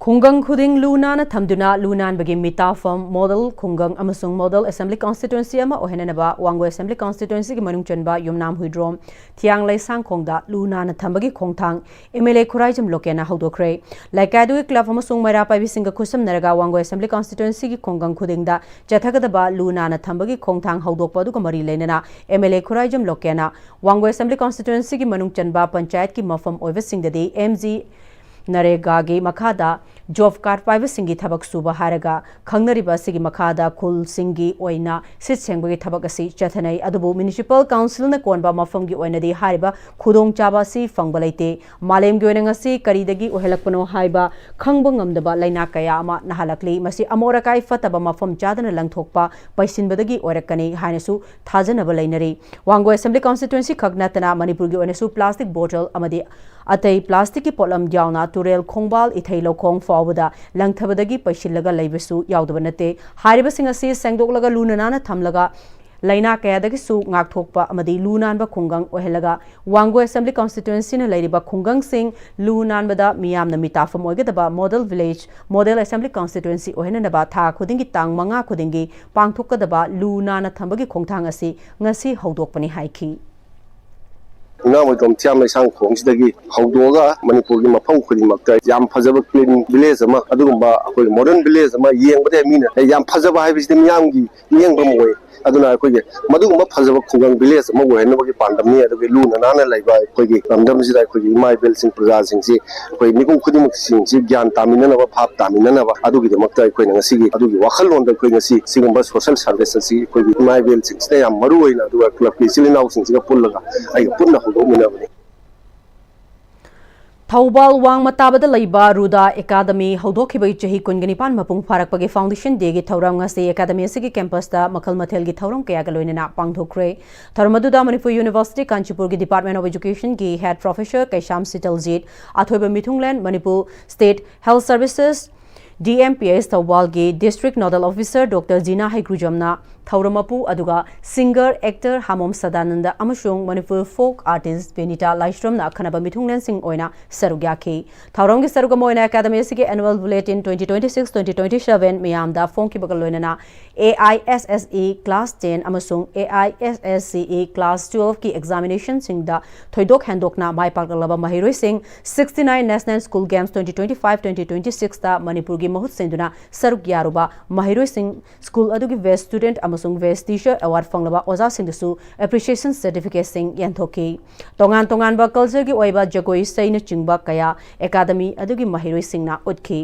ꯈꯨꯡꯒꯪ ꯈꯨꯗꯤꯡ ꯂꯨ ꯅꯥꯟꯅ ꯊꯝꯗꯨꯅ ꯂꯨ ꯅꯥꯟꯕꯒꯤ ꯃꯤꯇꯥꯐꯝ, model ꯈꯨꯡꯒꯪ ꯑꯃꯁꯨꯡ model assembly constituency ꯑꯃ ꯑꯣꯏꯍꯟꯅꯅꯕ ꯋꯥꯡꯒꯣꯏ assembly constituencyꯒꯤ ꯃꯅꯨꯡ ꯆꯟꯕ ꯌꯨꯝꯅꯥꯝ ꯍꯨꯏꯗ꯭ꯔꯣꯝ ꯊꯤꯌꯥꯡꯂꯩ ꯁꯥꯡꯈꯣꯡꯗ ꯂꯨ ꯅꯥꯟꯅ ꯊꯝꯕꯒꯤ ꯈꯣꯡꯊꯥꯡ MLA ꯈꯨꯔꯥꯏꯖꯝ ꯂꯣꯀꯦꯟꯅ ꯍꯧꯗꯣꯛꯈ꯭ꯔꯦ꯫ ꯂꯩꯀꯥꯏꯗꯨꯒꯤ club ꯑꯃꯁꯨꯡ ꯃꯩꯔꯥ ꯄꯥꯏꯕꯤꯁꯤꯡꯒ ꯈꯨꯠꯁꯝꯅꯔꯒ ꯋꯥꯡꯒꯣꯏ assembly constituencyꯒꯤ ꯈꯨꯡꯒꯪ ꯈꯨꯗꯤꯡꯗ ꯆꯠꯊꯒꯗꯕ ꯂꯨ ꯅꯥꯟꯅ ꯊꯝꯕꯒꯤ ꯈꯣꯡꯊꯥꯡ ꯍꯧꯗꯣꯛꯄ ꯑꯗꯨꯒ ꯃꯔꯤ ꯂꯩꯅꯅ MLA ꯈꯨꯔꯥꯏꯖꯝ ꯂꯣꯀꯦꯟꯅ ꯋꯥꯡꯒꯣꯏ assembly constituencyꯒꯤ ꯃꯅꯨꯡ ꯆꯟꯕ ꯄꯟꯆꯥꯌꯠꯀꯤ ꯃꯐꯝ ꯑꯣꯏꯕꯁꯤꯡꯗꯗꯤ MG ꯅꯔꯦꯒꯥꯒꯤ ꯃꯈꯥꯗ ꯖꯣꯕ ꯀꯥꯔꯗ ꯄꯥꯏꯕꯁꯤꯡꯒꯤ ꯊꯕꯛ ꯁꯨꯕ ꯍꯥꯏꯔꯒ ꯈꯪꯅꯔꯤꯕ ꯑꯁꯤꯒꯤ ꯃꯈꯥꯗ ꯈꯨꯜꯁꯤꯡꯒꯤ ꯑꯣꯏꯅ ꯁꯤꯠ ꯁꯦꯡꯕꯒꯤ ꯊꯕꯛ ꯑꯁꯤ ꯆꯠꯊꯅꯩ꯫ ꯑꯗꯨꯕꯨ ꯃ꯭ꯌꯨꯅꯤꯁꯤꯄꯥꯜ ꯀꯥꯎꯟꯁꯤꯜꯅ ꯀꯣꯟꯕ ꯃꯐꯝꯒꯤ ꯑꯣꯏꯅꯗꯤ ꯍꯥꯏꯔꯤꯕ ꯈꯨꯗꯣꯡꯆꯥꯕ ꯑꯁꯤ ꯐꯪꯕ ꯂꯩꯇꯦ꯫ ꯃꯥꯂꯦꯝꯒꯤ ꯑꯣꯏꯅ ꯉꯁꯤ ꯀꯔꯤꯗꯒꯤ ꯑꯣꯏꯍꯜꯂꯛꯄꯅꯣ ꯍꯥꯏꯕ ꯈꯪꯕ ꯉꯝꯗꯕ ꯂꯩꯅꯥ ꯀꯌꯥ ꯑꯃ ꯅꯥꯍꯜꯂꯛꯂꯤ꯫ ꯃꯁꯤ ꯑꯃꯣꯠ ꯑꯀꯥꯏ ꯐꯠꯇꯕ ꯃꯐꯝ ꯆꯥꯗꯅ ꯂꯪꯊꯣꯛꯄ, ꯄꯩꯁꯤꯟꯕꯗꯒꯤ ꯑꯣꯏꯔꯛꯀꯅꯤ ꯍꯥꯏꯅꯁꯨ ꯊꯥꯖꯅꯕ ꯂꯩꯅꯔꯤ꯫ ꯋꯥꯡꯒꯣꯏ ꯑꯦꯁꯦꯝꯕ꯭ꯂꯤ ꯀꯟꯁꯇꯤꯇ꯭ꯋꯦꯟꯁꯤ ꯈꯛ ꯅꯠꯇꯅ ꯃꯅꯤꯄꯨꯔꯒꯤ ꯑꯣꯏꯅꯁꯨ ꯄ꯭ꯂꯥꯁꯇꯤꯛ ꯕꯣꯇꯜ ꯑꯃꯗꯤ ꯑꯇꯩ ꯄ꯭ꯂꯥꯁꯇꯤꯛꯀꯤ ꯄꯣꯠꯂꯝ ꯌꯥꯎꯅ ꯇꯨꯔꯦꯜ, ꯈꯣꯡꯕꯥꯜ, ꯏꯊꯩ ꯂꯧꯈꯣꯡ ꯐꯥꯎꯕꯗ ꯂꯪꯊꯕꯗꯒꯤ ꯄꯩꯁꯤꯜꯂꯒ ꯂꯩꯕꯁꯨ ꯌꯥꯎꯗꯕ ꯅꯠꯇꯦ꯫ ꯍꯥꯏꯔꯤꯕꯁꯤꯡ ꯑꯁꯤ ꯁꯦꯡꯗꯣꯛꯂꯒ ꯂꯨꯅ ꯅꯥꯟꯅ ꯊꯝꯂꯒ ꯂꯩꯅꯥ ꯀꯌꯥꯗꯒꯤꯁꯨ ꯉꯥꯛꯊꯣꯛꯄ ꯑꯃꯗꯤ ꯂꯨ ꯅꯥꯟꯕ ꯈꯨꯡꯒꯪ ꯑꯣꯏꯍꯜꯂꯒ ꯋꯥꯡꯒꯣꯏ ꯑꯦꯁꯦꯝꯕ꯭ꯂꯤ ꯀꯟꯁꯇꯤꯇ꯭ꯋꯦꯟꯁꯤꯅ ꯂꯩꯔꯤꯕ ꯈꯨꯡꯒꯪꯁꯤꯡ ꯂꯨ ꯅꯥꯟꯕꯗ ꯃꯤꯌꯥꯝꯅ ꯃꯤꯇꯥꯐꯝ ꯑꯣꯏꯒꯗꯕ model village, model assembly constituency ꯑꯣꯏꯍꯟꯅꯅꯕ ꯊꯥ ꯈꯨꯗꯤꯡꯒꯤ ꯇꯥꯡ ꯃꯉꯥ ꯈꯨꯗꯤꯡꯒꯤ ꯄꯥꯡꯊꯣꯛꯀꯗꯕ ꯂꯨ ꯅꯥꯟꯅ ꯊꯝꯕꯒꯤ ꯈꯣꯡꯊꯥꯡ ꯑꯁꯤ ꯉꯁꯤ ꯍꯧꯗꯣꯛꯄꯅꯤ ꯍꯥꯏꯈꯤ꯫ ꯏꯅꯥꯃꯣꯏꯗꯣꯝ ꯊꯤꯌꯥꯝ ꯂꯩꯁꯥꯡ ꯈꯣꯡꯁꯤꯗꯒꯤ ꯍꯧꯗꯣꯛꯑꯒ ꯃꯅꯤꯄꯨꯔꯒꯤ ꯃꯐꯝ ꯈꯨꯗꯤꯡꯃꯛꯇ ꯌꯥꯝ ꯐꯖꯕ ꯀ꯭ꯂꯤꯟ ꯚꯤꯂꯦꯖ ꯑꯃ, ꯑꯗꯨꯒꯨꯝꯕ ꯑꯩꯈꯣꯏ ꯃꯣꯗꯔꯟ ꯚꯤꯂꯦꯖ ꯑꯃ ꯌꯦꯡꯕꯗ ꯃꯤꯅ, "ꯑꯦ, ꯌꯥꯝ ꯐꯖꯕ ꯍꯥꯏꯕꯁꯤꯗꯤ ꯃꯤꯌꯥꯝꯒꯤ ꯃꯤꯠꯌꯦꯡꯐꯝ ꯑꯣꯏ"꯫ ꯑꯗꯨꯅ ꯑꯩꯈꯣꯏꯒꯤ ꯃꯗꯨꯒꯨꯝꯕ ꯐꯖꯕ ꯈꯨꯡꯒꯪ ꯚꯤꯂꯦꯖ ꯑꯃ ꯑꯣꯏꯍꯟꯅꯕꯒꯤ ꯄꯥꯟꯗꯝꯅꯤ꯫ ꯑꯗꯨꯒꯤ ꯂꯨꯅ ꯅꯥꯟꯅ ꯂꯩꯕ ꯑꯩꯈꯣꯏꯒꯤ ꯂꯝꯗꯝꯁꯤꯗ ꯑꯩꯈꯣꯏꯒꯤ ꯏꯃꯥ ꯏꯕꯦꯜꯁꯤꯡ, ꯄ꯭ꯔꯖꯥꯁꯤꯡꯁꯤ, ꯑꯩꯈꯣꯏ ꯃꯤꯄꯨꯝ ꯈꯨꯗꯤꯡꯃꯛꯁꯤꯡꯁꯤ ꯒ꯭ꯌꯥꯟ ꯇꯥꯃꯤꯟꯅꯅꯕ, ꯚꯥꯞ ꯇꯥꯃꯤꯟꯅꯅꯕ, ꯑꯗꯨꯒꯤꯗꯃꯛꯇ ꯑꯩꯈꯣꯏꯅ ꯉꯁꯤꯒꯤ ꯑꯗꯨꯒꯤ ꯋꯥꯈꯜꯂꯣꯟꯗ ꯑꯩꯈꯣꯏ ꯉꯁꯤ ꯁꯤꯒꯨꯝꯕ ꯁꯣꯁꯦꯜ ꯁꯥꯔꯚꯤꯁ ꯑꯁꯤ ꯑꯩꯈꯣꯏꯒꯤ ꯏꯃꯥ ꯏꯕꯦꯜꯁꯤꯡꯁꯤꯗ ꯌꯥꯝ ꯃꯔꯨ ꯑꯣꯏꯅ, ꯑꯗꯨꯒ ꯀ꯭ꯂꯕꯀꯤ ꯏꯆꯤꯜ ꯏꯅꯥꯎꯁꯤꯡꯁꯤꯒ ꯄꯨꯜꯂꯒ ꯑꯩꯒ ꯄꯨꯟꯅ ꯍꯧꯗꯣꯛꯃꯤꯟꯅꯕꯅꯤ꯫ ꯊꯧꯕꯥꯜ ꯋꯥꯡꯃ ꯇꯥꯕꯗ ꯂꯩꯕ ꯔꯨꯗꯥ ꯑꯦꯀꯥꯗꯃꯤ ꯍꯧꯗꯣꯛꯈꯤꯕꯒꯤ ꯆꯍꯤ ꯀꯨꯟꯒ ꯅꯤꯄꯥꯟ ꯃꯄꯨꯡ ꯐꯥꯔꯛꯄꯒꯤ ꯐꯥꯎꯟꯗꯦꯁꯟ ꯗꯦꯒꯤ ꯊꯧꯔꯝ ꯉꯁꯤ ꯑꯦꯀꯥꯗꯃꯤ ꯑꯁꯤꯒꯤ ꯀꯦꯝꯄꯁꯇ ꯃꯈꯜ ꯃꯊꯦꯜꯒꯤ ꯊꯧꯔꯝ ꯀꯌꯥꯒ ꯂꯣꯏꯅꯅ ꯄꯥꯡꯊꯣꯛꯈ꯭ꯔꯦ꯫ ꯊꯧꯔꯝ ꯑꯗꯨꯗ ꯃꯅꯤꯄꯨꯔ ꯌꯨꯅꯤꯚꯔꯁꯤꯇꯤ ꯀꯥꯟꯆꯤꯄꯨꯔꯒꯤ ꯗꯤꯄꯥꯔꯠꯃꯦꯟ ꯑꯣꯐ ꯏꯖꯨꯀꯦꯁꯟꯒꯤ ꯍꯦꯗ ꯄ꯭ꯔꯣꯐꯦꯁꯔ ꯀꯩꯁꯥꯝ ꯁꯤꯇꯜꯖꯤꯠ, ꯑꯊꯣꯏꯕ ꯃꯤꯊꯨꯡꯂꯦꯟ, Manipur state health services, D M P S ꯊꯧꯕꯥꯜꯒꯤ district nodal officer doctor Jina ꯍꯩꯀ꯭ꯔꯨꯖꯝꯅ ꯊꯧꯔꯝ ꯃꯄꯨ, ꯑꯗꯨꯒ ꯁꯤꯡꯒꯔ, ꯑꯦꯛꯇꯔ ꯍꯥꯃꯣꯝ ꯁꯗꯥꯅꯟꯗ ꯑꯃꯁꯨꯡ ꯃꯅꯤꯄꯨꯔ ꯐꯣꯛ ꯑꯥꯔꯇꯤꯁ ꯕꯦꯅꯤꯇꯥ ꯂꯥꯏꯁ꯭ꯔꯝꯅ ꯑꯈꯟꯅꯕ ꯃꯤꯊꯨꯡꯂꯦꯟꯁꯤꯡ ꯑꯣꯏꯅ ꯁꯔꯨꯛ ꯌꯥꯈꯤ꯫ ꯊꯧꯔꯝꯒꯤ ꯁꯔꯨꯛ ꯑꯃ ꯑꯣꯏꯅ ꯑꯦꯀꯥꯗꯃꯤ ꯑꯁꯤꯒꯤ annual bulletin twenty twenty six twenty twenty seven ꯃꯤꯌꯥꯝꯗ ꯐꯣꯡꯈꯤꯕꯒ ꯂꯣꯏꯅꯅ A I S S E class ten ꯑꯃꯁꯨꯡ A I S S C E class twelve ꯀꯤ examination ꯁꯤꯡꯗ ꯊꯣꯏꯗꯣꯛ ꯍꯦꯟꯗꯣꯛꯅ ꯃꯥꯏ ꯄꯥꯛꯂꯛꯂꯕ ꯃꯍꯩꯔꯣꯏꯁꯤꯡ sixty nine National School Games twenty twenty five twenty twenty six ꯇ ꯃꯅꯤꯄꯨꯔꯒꯤ ꯃꯍꯨꯠ ꯁꯤꯟꯗꯨꯅ ꯁꯔꯨꯛ ꯌꯥꯔꯨꯕ ꯃꯍꯩꯔꯣꯏꯁꯤꯡ, ꯁ꯭ꯀꯨꯜ ꯑꯗꯨꯒꯤ best student ꯑꯃꯁꯨꯡ best teacher award ꯐꯪꯂꯕ ꯑꯣꯖꯥꯁꯤꯡꯗꯁꯨ appreciation certificateꯁꯤꯡ ꯌꯦꯟꯊꯣꯛꯈꯤ꯫ ꯇꯣꯉꯥꯟ ꯇꯣꯉꯥꯟꯕ cultureꯒꯤ ꯑꯣꯏꯕ ꯖꯒꯣꯏ ꯏꯁꯩꯅꯆꯤꯡꯕ ꯀꯌꯥ academy ꯑꯗꯨꯒꯤ ꯃꯍꯩꯔꯣꯏꯁꯤꯡꯅ ꯎꯠꯈꯤ꯫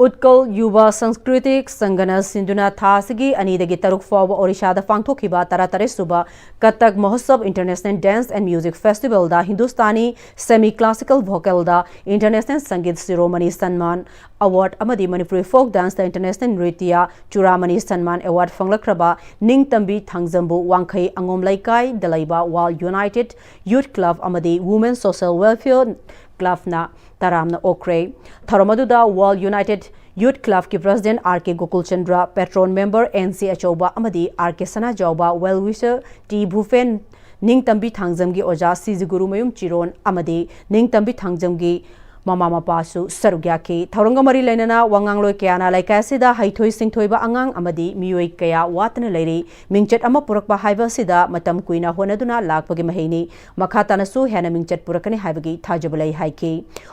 ꯎꯠꯀꯜ ꯌꯨꯕ ꯁꯪꯁꯀ꯭ꯔꯤꯇꯤꯛ ꯁꯪꯒꯅ ꯁꯤꯟꯗꯨꯅ ꯊꯥ ꯑꯁꯤꯒꯤ ꯑꯅꯤꯗꯒꯤ ꯇꯔꯨꯛ ꯐꯥꯎꯕ ꯑꯣꯔꯤꯁꯥꯗ ꯄꯥꯡꯊꯣꯛꯈꯤꯕ ꯇꯔꯥꯇꯔꯦꯠ ꯁꯨꯕ Cuttack ꯃꯍꯣꯠꯁꯕ International Dance and Music Festivalꯗ Hindustani semi classical vocalꯗ International Sangeet ꯁꯤꯔꯣꯃꯅꯤ ꯁꯟꯃꯥꯟ award ꯑꯃꯗꯤ ꯃꯅꯤꯄꯨꯔꯤ folk danceꯗ International ꯅ꯭ꯔꯤꯇ꯭ꯌ ꯆꯨꯔꯥꯃꯅꯤ ꯁꯟꯃꯥꯟ award ꯐꯪꯂꯛꯈ꯭ꯔꯕ ꯅꯤꯡꯇꯝꯕꯤ ꯊꯥꯡꯖꯝꯕꯨ ꯋꯥꯡꯈꯩ ꯑꯉꯣꯝ ꯂꯩꯀꯥꯏꯗ ꯂꯩꯕ World United Youth Club ꯑꯃꯗꯤ Women Social Welfare Clubꯅ ꯇꯔꯥꯝꯅ ꯑꯣꯛꯈ꯭ꯔꯦ꯫ ꯊꯧꯔꯝ ꯑꯗꯨꯗ World United Youth Clubꯀꯤ President R K ꯒꯣꯀꯨꯜꯆꯟꯗ꯭ꯔ, Patron Member N C ꯑꯆꯧꯕ ꯑꯃꯗꯤ R K ꯁꯅꯥꯖꯥꯎꯕ, Well Wisher T ꯚꯨꯄꯦꯟ, ꯅꯤꯡꯇꯝꯕꯤ ꯊꯥꯡꯖꯝꯒꯤ ꯑꯣꯖꯥ ꯁꯤ ꯖꯤ ꯒꯨꯔꯨꯃꯌꯨꯝ ꯆꯤꯔꯣꯟ ꯑꯃꯗꯤ ꯅꯤꯡꯇꯝꯕꯤ ꯊꯥꯡꯖꯝꯒꯤ ꯃꯃꯥ ꯃꯄꯥꯁꯨ ꯁꯔꯨꯛ ꯌꯥꯈꯤ꯫ ꯊꯧꯔꯝꯒ ꯃꯔꯤ ꯂꯩꯅꯅ ꯋꯥꯉꯥꯡꯂꯣꯏ ꯀꯌꯥꯅ ꯂꯩꯀꯥꯏ ꯑꯁꯤꯗ ꯍꯩꯊꯣꯏ ꯁꯤꯡꯊꯣꯏꯕ ꯑꯉꯥꯡ ꯑꯃꯗꯤ ꯃꯤꯑꯣꯏ ꯀꯌꯥ ꯋꯥꯠꯇꯅ ꯂꯩꯔꯤ꯫ ꯃꯤꯡꯆꯠ ꯑꯃ ꯄꯨꯔꯛꯄ ꯍꯥꯏꯕ ꯑꯁꯤꯗ ꯃꯇꯝ ꯀꯨꯏꯅ ꯍꯣꯠꯅꯗꯨꯅ ꯂꯥꯛꯄꯒꯤ ꯃꯍꯩꯅꯤ꯫ ꯃꯈꯥ ꯇꯥꯅꯁꯨ ꯍꯦꯟꯅ ꯃꯤꯡꯆꯠ ꯄꯨꯔꯛꯀꯅꯤ ꯍꯥꯏꯕꯒꯤ ꯊꯥꯖꯕ ꯂꯩ ꯍꯥꯏꯈꯤ꯫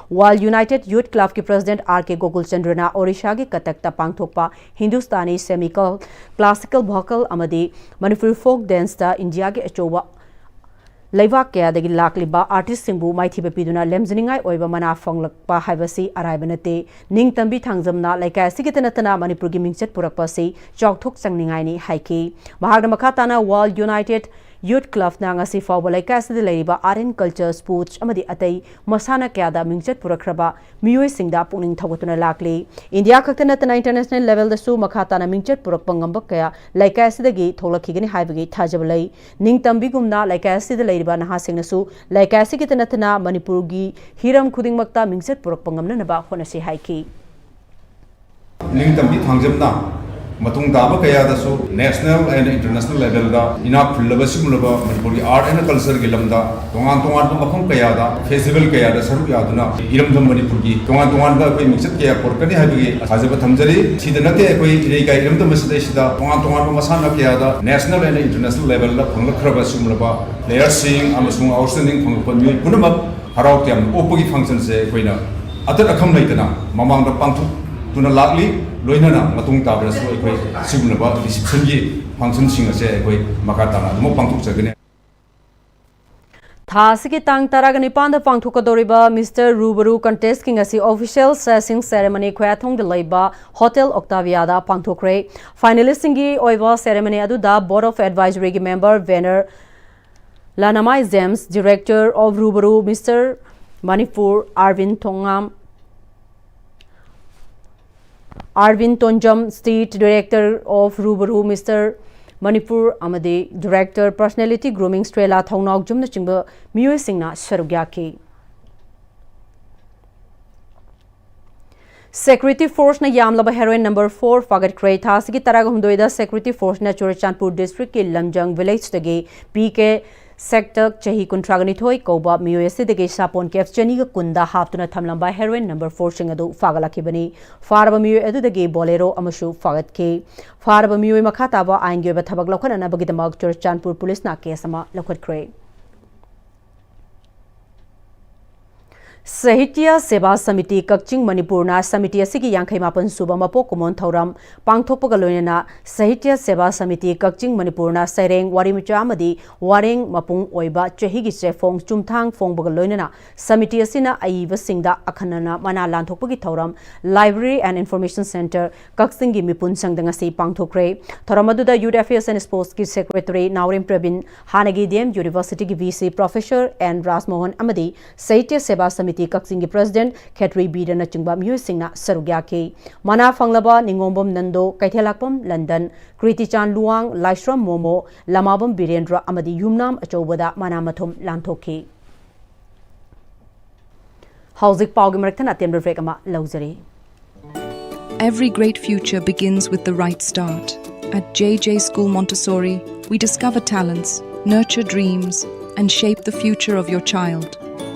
World United Youth Clubꯀꯤ President R K ꯒꯣꯀꯨꯜꯆꯟꯗ꯭ꯔꯅ ꯑꯣꯔꯤꯁꯥꯒꯤ ꯀꯇꯛꯇ ꯄꯥꯡꯊꯣꯛꯄ ꯍꯤꯟꯗꯨꯁꯇꯥꯅꯤ semi classical vocal ꯑꯃꯗꯤ ꯃꯅꯤꯄꯨꯔꯤ folk danceꯇ ꯏꯟꯗꯤꯌꯥꯒꯤ ꯑꯆꯧꯕ ꯂꯩꯕꯥꯛ ꯀꯌꯥꯗꯒꯤ ꯂꯥꯛꯂꯤꯕ artistꯁꯤꯡꯕꯨ ꯃꯥꯏꯊꯤꯕ ꯄꯤꯗꯨꯅ ꯂꯝꯖꯤꯡꯅꯤꯡꯉꯥꯏ ꯑꯣꯏꯕ ꯃꯅꯥ ꯐꯪꯂꯛꯄ ꯍꯥꯏꯕꯁꯤ ꯑꯔꯥꯏꯕ ꯅꯠꯇꯦ꯫ ꯅꯤꯡꯇꯝꯕꯤ ꯊꯥꯡꯖꯝꯅ ꯂꯩꯀꯥꯏ ꯑꯁꯤꯒꯤꯇ ꯅꯠꯇꯅ ꯃꯅꯤꯄꯨꯔꯒꯤ ꯃꯤꯡꯆꯠ ꯄꯨꯔꯛꯄ ꯑꯁꯤ ꯆꯥꯎꯊꯣꯛꯆꯅꯤꯡꯉꯥꯏꯅꯤ ꯍꯥꯏꯈꯤ꯫ ꯃꯍꯥꯛꯅ ꯃꯈꯥ ꯇꯥꯅ World United Youth Clubꯅ ꯉꯁꯤ ꯐꯥꯎꯕ ꯂꯩꯀꯥꯏ ꯑꯁꯤꯗ ꯂꯩꯔꯤꯕ art and culture, sports ꯑꯃꯗꯤ ꯑꯇꯩ ꯃꯁꯥꯟꯅ ꯀꯌꯥꯗ ꯃꯤꯡꯆꯠ ꯄꯨꯔꯛꯈ꯭ꯔꯕ ꯃꯤꯑꯣꯏꯁꯤꯡꯗ ꯄꯨꯛꯅꯤꯡ ꯊꯧꯒꯠꯇꯨꯅ ꯂꯥꯛꯂꯤ꯫ ꯏꯟꯗꯤꯌꯥ ꯈꯛꯇ ꯅꯠꯇꯅ international levelꯗꯁꯨ ꯃꯈꯥ ꯇꯥꯅ ꯃꯤꯡꯆꯠ ꯄꯨꯔꯛꯄ ꯉꯝꯕ ꯀꯌꯥ ꯂꯩꯀꯥꯏ ꯑꯁꯤꯗꯒꯤ ꯊꯣꯛꯂꯛꯈꯤꯒꯅꯤ ꯍꯥꯏꯕꯒꯤ ꯊꯥꯖꯕ ꯂꯩ꯫ ꯅꯤꯡꯇꯝꯕꯤꯒꯨꯝꯅ ꯂꯩꯀꯥꯏ ꯑꯁꯤꯗ ꯂꯩꯔꯤꯕ ꯅꯍꯥꯁꯤꯡꯅꯁꯨ ꯂꯩꯀꯥꯏ ꯑꯁꯤꯒꯤꯇ ꯅꯠꯇꯅ ꯃꯅꯤꯄꯨꯔꯒꯤ ꯍꯤꯔꯝ ꯈꯨꯗꯤꯡꯃꯛꯇ ꯃꯤꯡꯆꯠ ꯄꯨꯔꯛꯄ ꯉꯝꯅꯅꯕ ꯍꯣꯠꯅꯁꯤ ꯍꯥꯏꯈꯤ꯫ ꯅꯤꯡꯇꯝꯕꯤ ꯊꯥꯡꯖꯝꯅ ꯃꯇꯨꯡ ꯇꯥꯕ ꯀꯌꯥꯗꯁꯨ national and international levelꯗ ꯏꯅꯥꯛ ꯈꯨꯜꯂꯕ ꯁꯤꯒꯨꯝꯂꯕ ꯃꯅꯤꯄꯨꯔꯒꯤ art and cultureꯒꯤ ꯂꯝꯗ ꯇꯣꯉꯥꯟ ꯇꯣꯉꯥꯟꯕ ꯃꯐꯝ ꯀꯌꯥꯗ festival ꯀꯌꯥꯗ ꯁꯔꯨꯛ ꯌꯥꯗꯨꯅ ꯏꯔꯝꯗꯝ ꯃꯅꯤꯄꯨꯔꯒꯤ ꯇꯣꯉꯥꯟ ꯇꯣꯉꯥꯟꯕ ꯑꯩꯈꯣꯏ ꯃꯤꯡꯆꯠ ꯀꯌꯥ ꯄꯨꯔꯛꯀꯅꯤ ꯍꯥꯏꯕꯒꯤ ꯊꯥꯖꯕ ꯊꯝꯖꯔꯤ꯫ ꯁꯤꯗ ꯅꯠꯇꯦ, ꯑꯩꯈꯣꯏ ꯏꯔꯩꯀꯥꯏ ꯏꯔꯝꯗꯝ ꯑꯁꯤꯗꯩꯁꯤꯗ ꯇꯣꯉꯥꯟ ꯇꯣꯉꯥꯟꯕ ꯃꯁꯥꯟꯅ ꯀꯌꯥꯗ national and international levelꯗ ꯐꯪꯂꯛꯈ꯭ꯔꯕ ꯁꯤꯒꯨꯝꯂꯕ playerꯁꯤꯡ ꯑꯃꯁꯨꯡ outstanding ꯐꯪꯂꯛꯄ ꯃꯤꯑꯣꯏ ꯄꯨꯝꯅꯃꯛ ꯍꯔꯥꯎ ꯇꯌꯥꯝꯅ ꯑꯣꯛꯄꯒꯤ functionꯁꯦ ꯑꯩꯈꯣꯏꯅ ꯑꯇꯠ ꯑꯈꯝ ꯂꯩꯇꯅ ꯃꯃꯥꯡꯗ ꯄꯥꯡꯊꯣꯛꯇꯨꯅ ꯂꯥꯛꯂꯤ꯫ ꯂꯣꯏꯅꯅ ꯃꯇꯨꯡ ꯇꯥꯕꯗꯁꯨ ꯑꯩꯈꯣꯏ ꯁꯤꯒꯨꯝꯂꯕ receptionꯒꯤ functionꯁꯤꯡ ꯑꯁꯦ ꯑꯩꯈꯣꯏ ꯃꯈꯥ ꯇꯥꯅ ꯑꯗꯨꯃꯛ ꯄꯥꯡꯊꯣꯛꯆꯒꯅꯤ꯫ ꯊꯥ ꯑꯁꯤꯒꯤ ꯇꯥꯡ ꯇꯔꯥꯒ ꯅꯤꯄꯥꯟꯗ ꯄꯥꯡꯊꯣꯛꯀꯗꯧꯔꯤꯕ Mister ꯔꯨꯕꯔꯨ contestꯀꯤ ꯉꯁꯤ official sacking ceremony ꯈꯣꯌꯥꯊꯣꯡꯗ ꯂꯩꯕ Hotel Octaviaꯗ ꯄꯥꯡꯊꯣꯛꯈ꯭ꯔꯦ꯫ Finalistꯁꯤꯡꯒꯤ ꯑꯣꯏꯕ ceremony ꯑꯗꯨꯗ Board of Advisoryꯒꯤ member Vener Lanamai James, Director of ꯔꯨꯕꯔꯨ Mister Manipur Arbin Thongam, Arbin ꯇꯣꯟꯖꯝ, State Director of ꯔꯨꯕꯔꯨ Mister Manipur ꯑꯃꯗꯤ Director Personality Grooming ꯁ꯭ꯇ꯭ꯔꯦꯂꯥ ꯊꯧꯅꯥꯎꯖꯝꯅꯆꯤꯡꯕ ꯃꯤꯑꯣꯏꯁꯤꯡꯅ ꯁꯔꯨꯛ ꯌꯥꯈꯤ꯫ Security forceꯅ ꯌꯥꯝꯂꯕ heroin number four ꯐꯥꯒꯠꯈ꯭ꯔꯦ꯫ ꯊꯥ ꯑꯁꯤꯒꯤ ꯇꯔꯥꯒ ꯍꯨꯝꯗꯣꯏꯗ security forceꯅ ꯆꯨꯔꯆꯥꯟꯄꯨꯔ districtꯀꯤ ꯂꯝꯖꯪ villageꯇꯒꯤ ꯄꯤ ꯀꯦ ꯁꯦꯛꯇꯛ, ꯆꯍꯤ ꯀꯨꯟꯊ꯭ꯔꯥꯒ ꯅꯤꯊꯣꯏ ꯀꯧꯕ ꯃꯤꯑꯣꯏ ꯑꯁꯤꯗꯒꯤ ꯁꯥꯄꯣꯟ case ꯆꯅꯤꯒ ꯀꯨꯟꯗ ꯍꯥꯞꯇꯨꯅ ꯊꯝꯂꯝꯕ heroin number fourꯁꯤꯡ ꯑꯗꯨ ꯐꯥꯒꯠꯂꯛꯈꯤꯕꯅꯤ꯫ ꯐꯥꯔꯕ ꯃꯤꯑꯣꯏ ꯑꯗꯨꯗꯒꯤ Bolero ꯑꯃꯁꯨ ꯐꯥꯒꯠꯈꯤ꯫ ꯐꯥꯔꯕ ꯃꯤꯑꯣꯏ ꯃꯈꯥ ꯇꯥꯕ ꯑꯥꯏꯟꯒꯤ ꯑꯣꯏꯕ ꯊꯕꯛ ꯂꯧꯈꯠꯅꯅꯕꯒꯤꯗꯃꯛ ꯆꯨꯔꯆꯥꯟꯄꯨꯔ ꯄꯨꯂꯤꯁꯅ case ꯑꯃ ꯂꯧꯈꯠꯈ꯭ꯔꯦ꯫ ꯁꯥꯍꯤꯇ꯭ꯌ ꯁꯦꯕꯥ ꯁꯃꯤꯇꯤ ꯀꯛꯆꯤꯡ ꯃꯅꯤꯄꯨꯔꯅ ꯁꯃꯤꯇꯤ ꯑꯁꯤꯒꯤ ꯌꯥꯡꯈꯩ ꯃꯥꯄꯟ ꯁꯨꯕ ꯃꯄꯣꯛ ꯀꯨꯝꯑꯣꯟ ꯊꯧꯔꯝ ꯄꯥꯡꯊꯣꯛꯄꯒ ꯂꯣꯏꯅꯅ ꯁꯥꯍꯤꯇ꯭ꯌ ꯁꯦꯕꯥ ꯁꯃꯤꯇꯤ ꯀꯛꯆꯤꯡ ꯃꯅꯤꯄꯨꯔꯅ ꯁꯩꯔꯦꯡ, ꯋꯥꯔꯤꯃꯆꯥ ꯑꯃꯗꯤ ꯋꯥꯔꯦꯡ ꯃꯄꯨꯡ ꯑꯣꯏꯕ ꯆꯍꯤꯒꯤ ꯆꯦꯐꯣꯡ ꯆꯨꯝꯊꯥꯡ ꯐꯣꯡꯕꯒ ꯂꯣꯏꯅꯅ ꯁꯃꯤꯇꯤ ꯑꯁꯤꯅ ꯑꯏꯕꯁꯤꯡꯗ ꯑꯈꯟꯅꯅ ꯃꯅꯥ ꯂꯥꯟꯊꯣꯛꯄꯒꯤ ꯊꯧꯔꯝ Library and Information Centre ꯀꯛꯆꯤꯡꯒꯤ ꯃꯤꯄꯨꯟꯁꯪꯗ ꯉꯁꯤ ꯄꯥꯡꯊꯣꯛꯈ꯭ꯔꯦ꯫ ꯊꯧꯔꯝ ꯑꯗꯨꯗ Youth Affairs and Sportsꯀꯤ Secretary ꯅꯥꯎꯔꯦꯝ ꯄ꯭ꯔꯕꯤꯟ, ꯍꯥꯟꯅꯒꯤ D M Universityꯒꯤ V C Professor N ꯔꯥꯖꯃꯣꯍꯟ ꯑꯃꯗꯤ ꯁꯥꯍꯤꯇ꯭ꯌ ꯁꯦꯕꯥ ꯁꯃꯤꯇꯤ ꯀꯛꯆꯤꯡꯒꯤ President ꯈꯦꯇ꯭ꯔꯤ ꯕꯤꯔꯅꯆꯤꯡꯕ ꯃꯤꯑꯣꯏꯁꯤꯡꯅ ꯁꯔꯨꯛ ꯌꯥꯈꯤ꯫ ꯃꯅꯥ ꯐꯪꯂꯕ ꯅꯤꯉꯣꯝꯕꯝ ꯅꯟꯗꯣ, ꯀꯩꯊꯦꯜꯂꯥꯛꯄꯝ ꯂꯟꯗꯟ, ꯀ꯭ꯔꯤꯇꯤꯆꯥꯟ ꯂꯨꯋꯥꯡ, ꯂꯥꯏꯁ꯭ꯔꯝ ꯃꯣꯃꯣ, ꯂꯃꯥꯕꯝ ꯕꯤꯔꯦꯟꯗ꯭ꯔ ꯑꯃꯗꯤ ꯌꯨꯝꯅꯥꯝ ꯑꯆꯧꯕꯗ ꯃꯅꯥ ꯃꯊꯨꯝ ꯂꯥꯟꯊꯣꯛꯈꯤ꯫ ꯍꯧꯖꯤꯛ ꯄꯥꯎꯒꯤ ꯃꯔꯛꯇꯅ ꯑꯇꯦꯟꯕ break ꯑꯃ ꯂꯧꯖꯔꯤ꯫ Every great future begins with the right start. At J J School Montessori, we discover talents, nurture dreams, and shape the future of your child.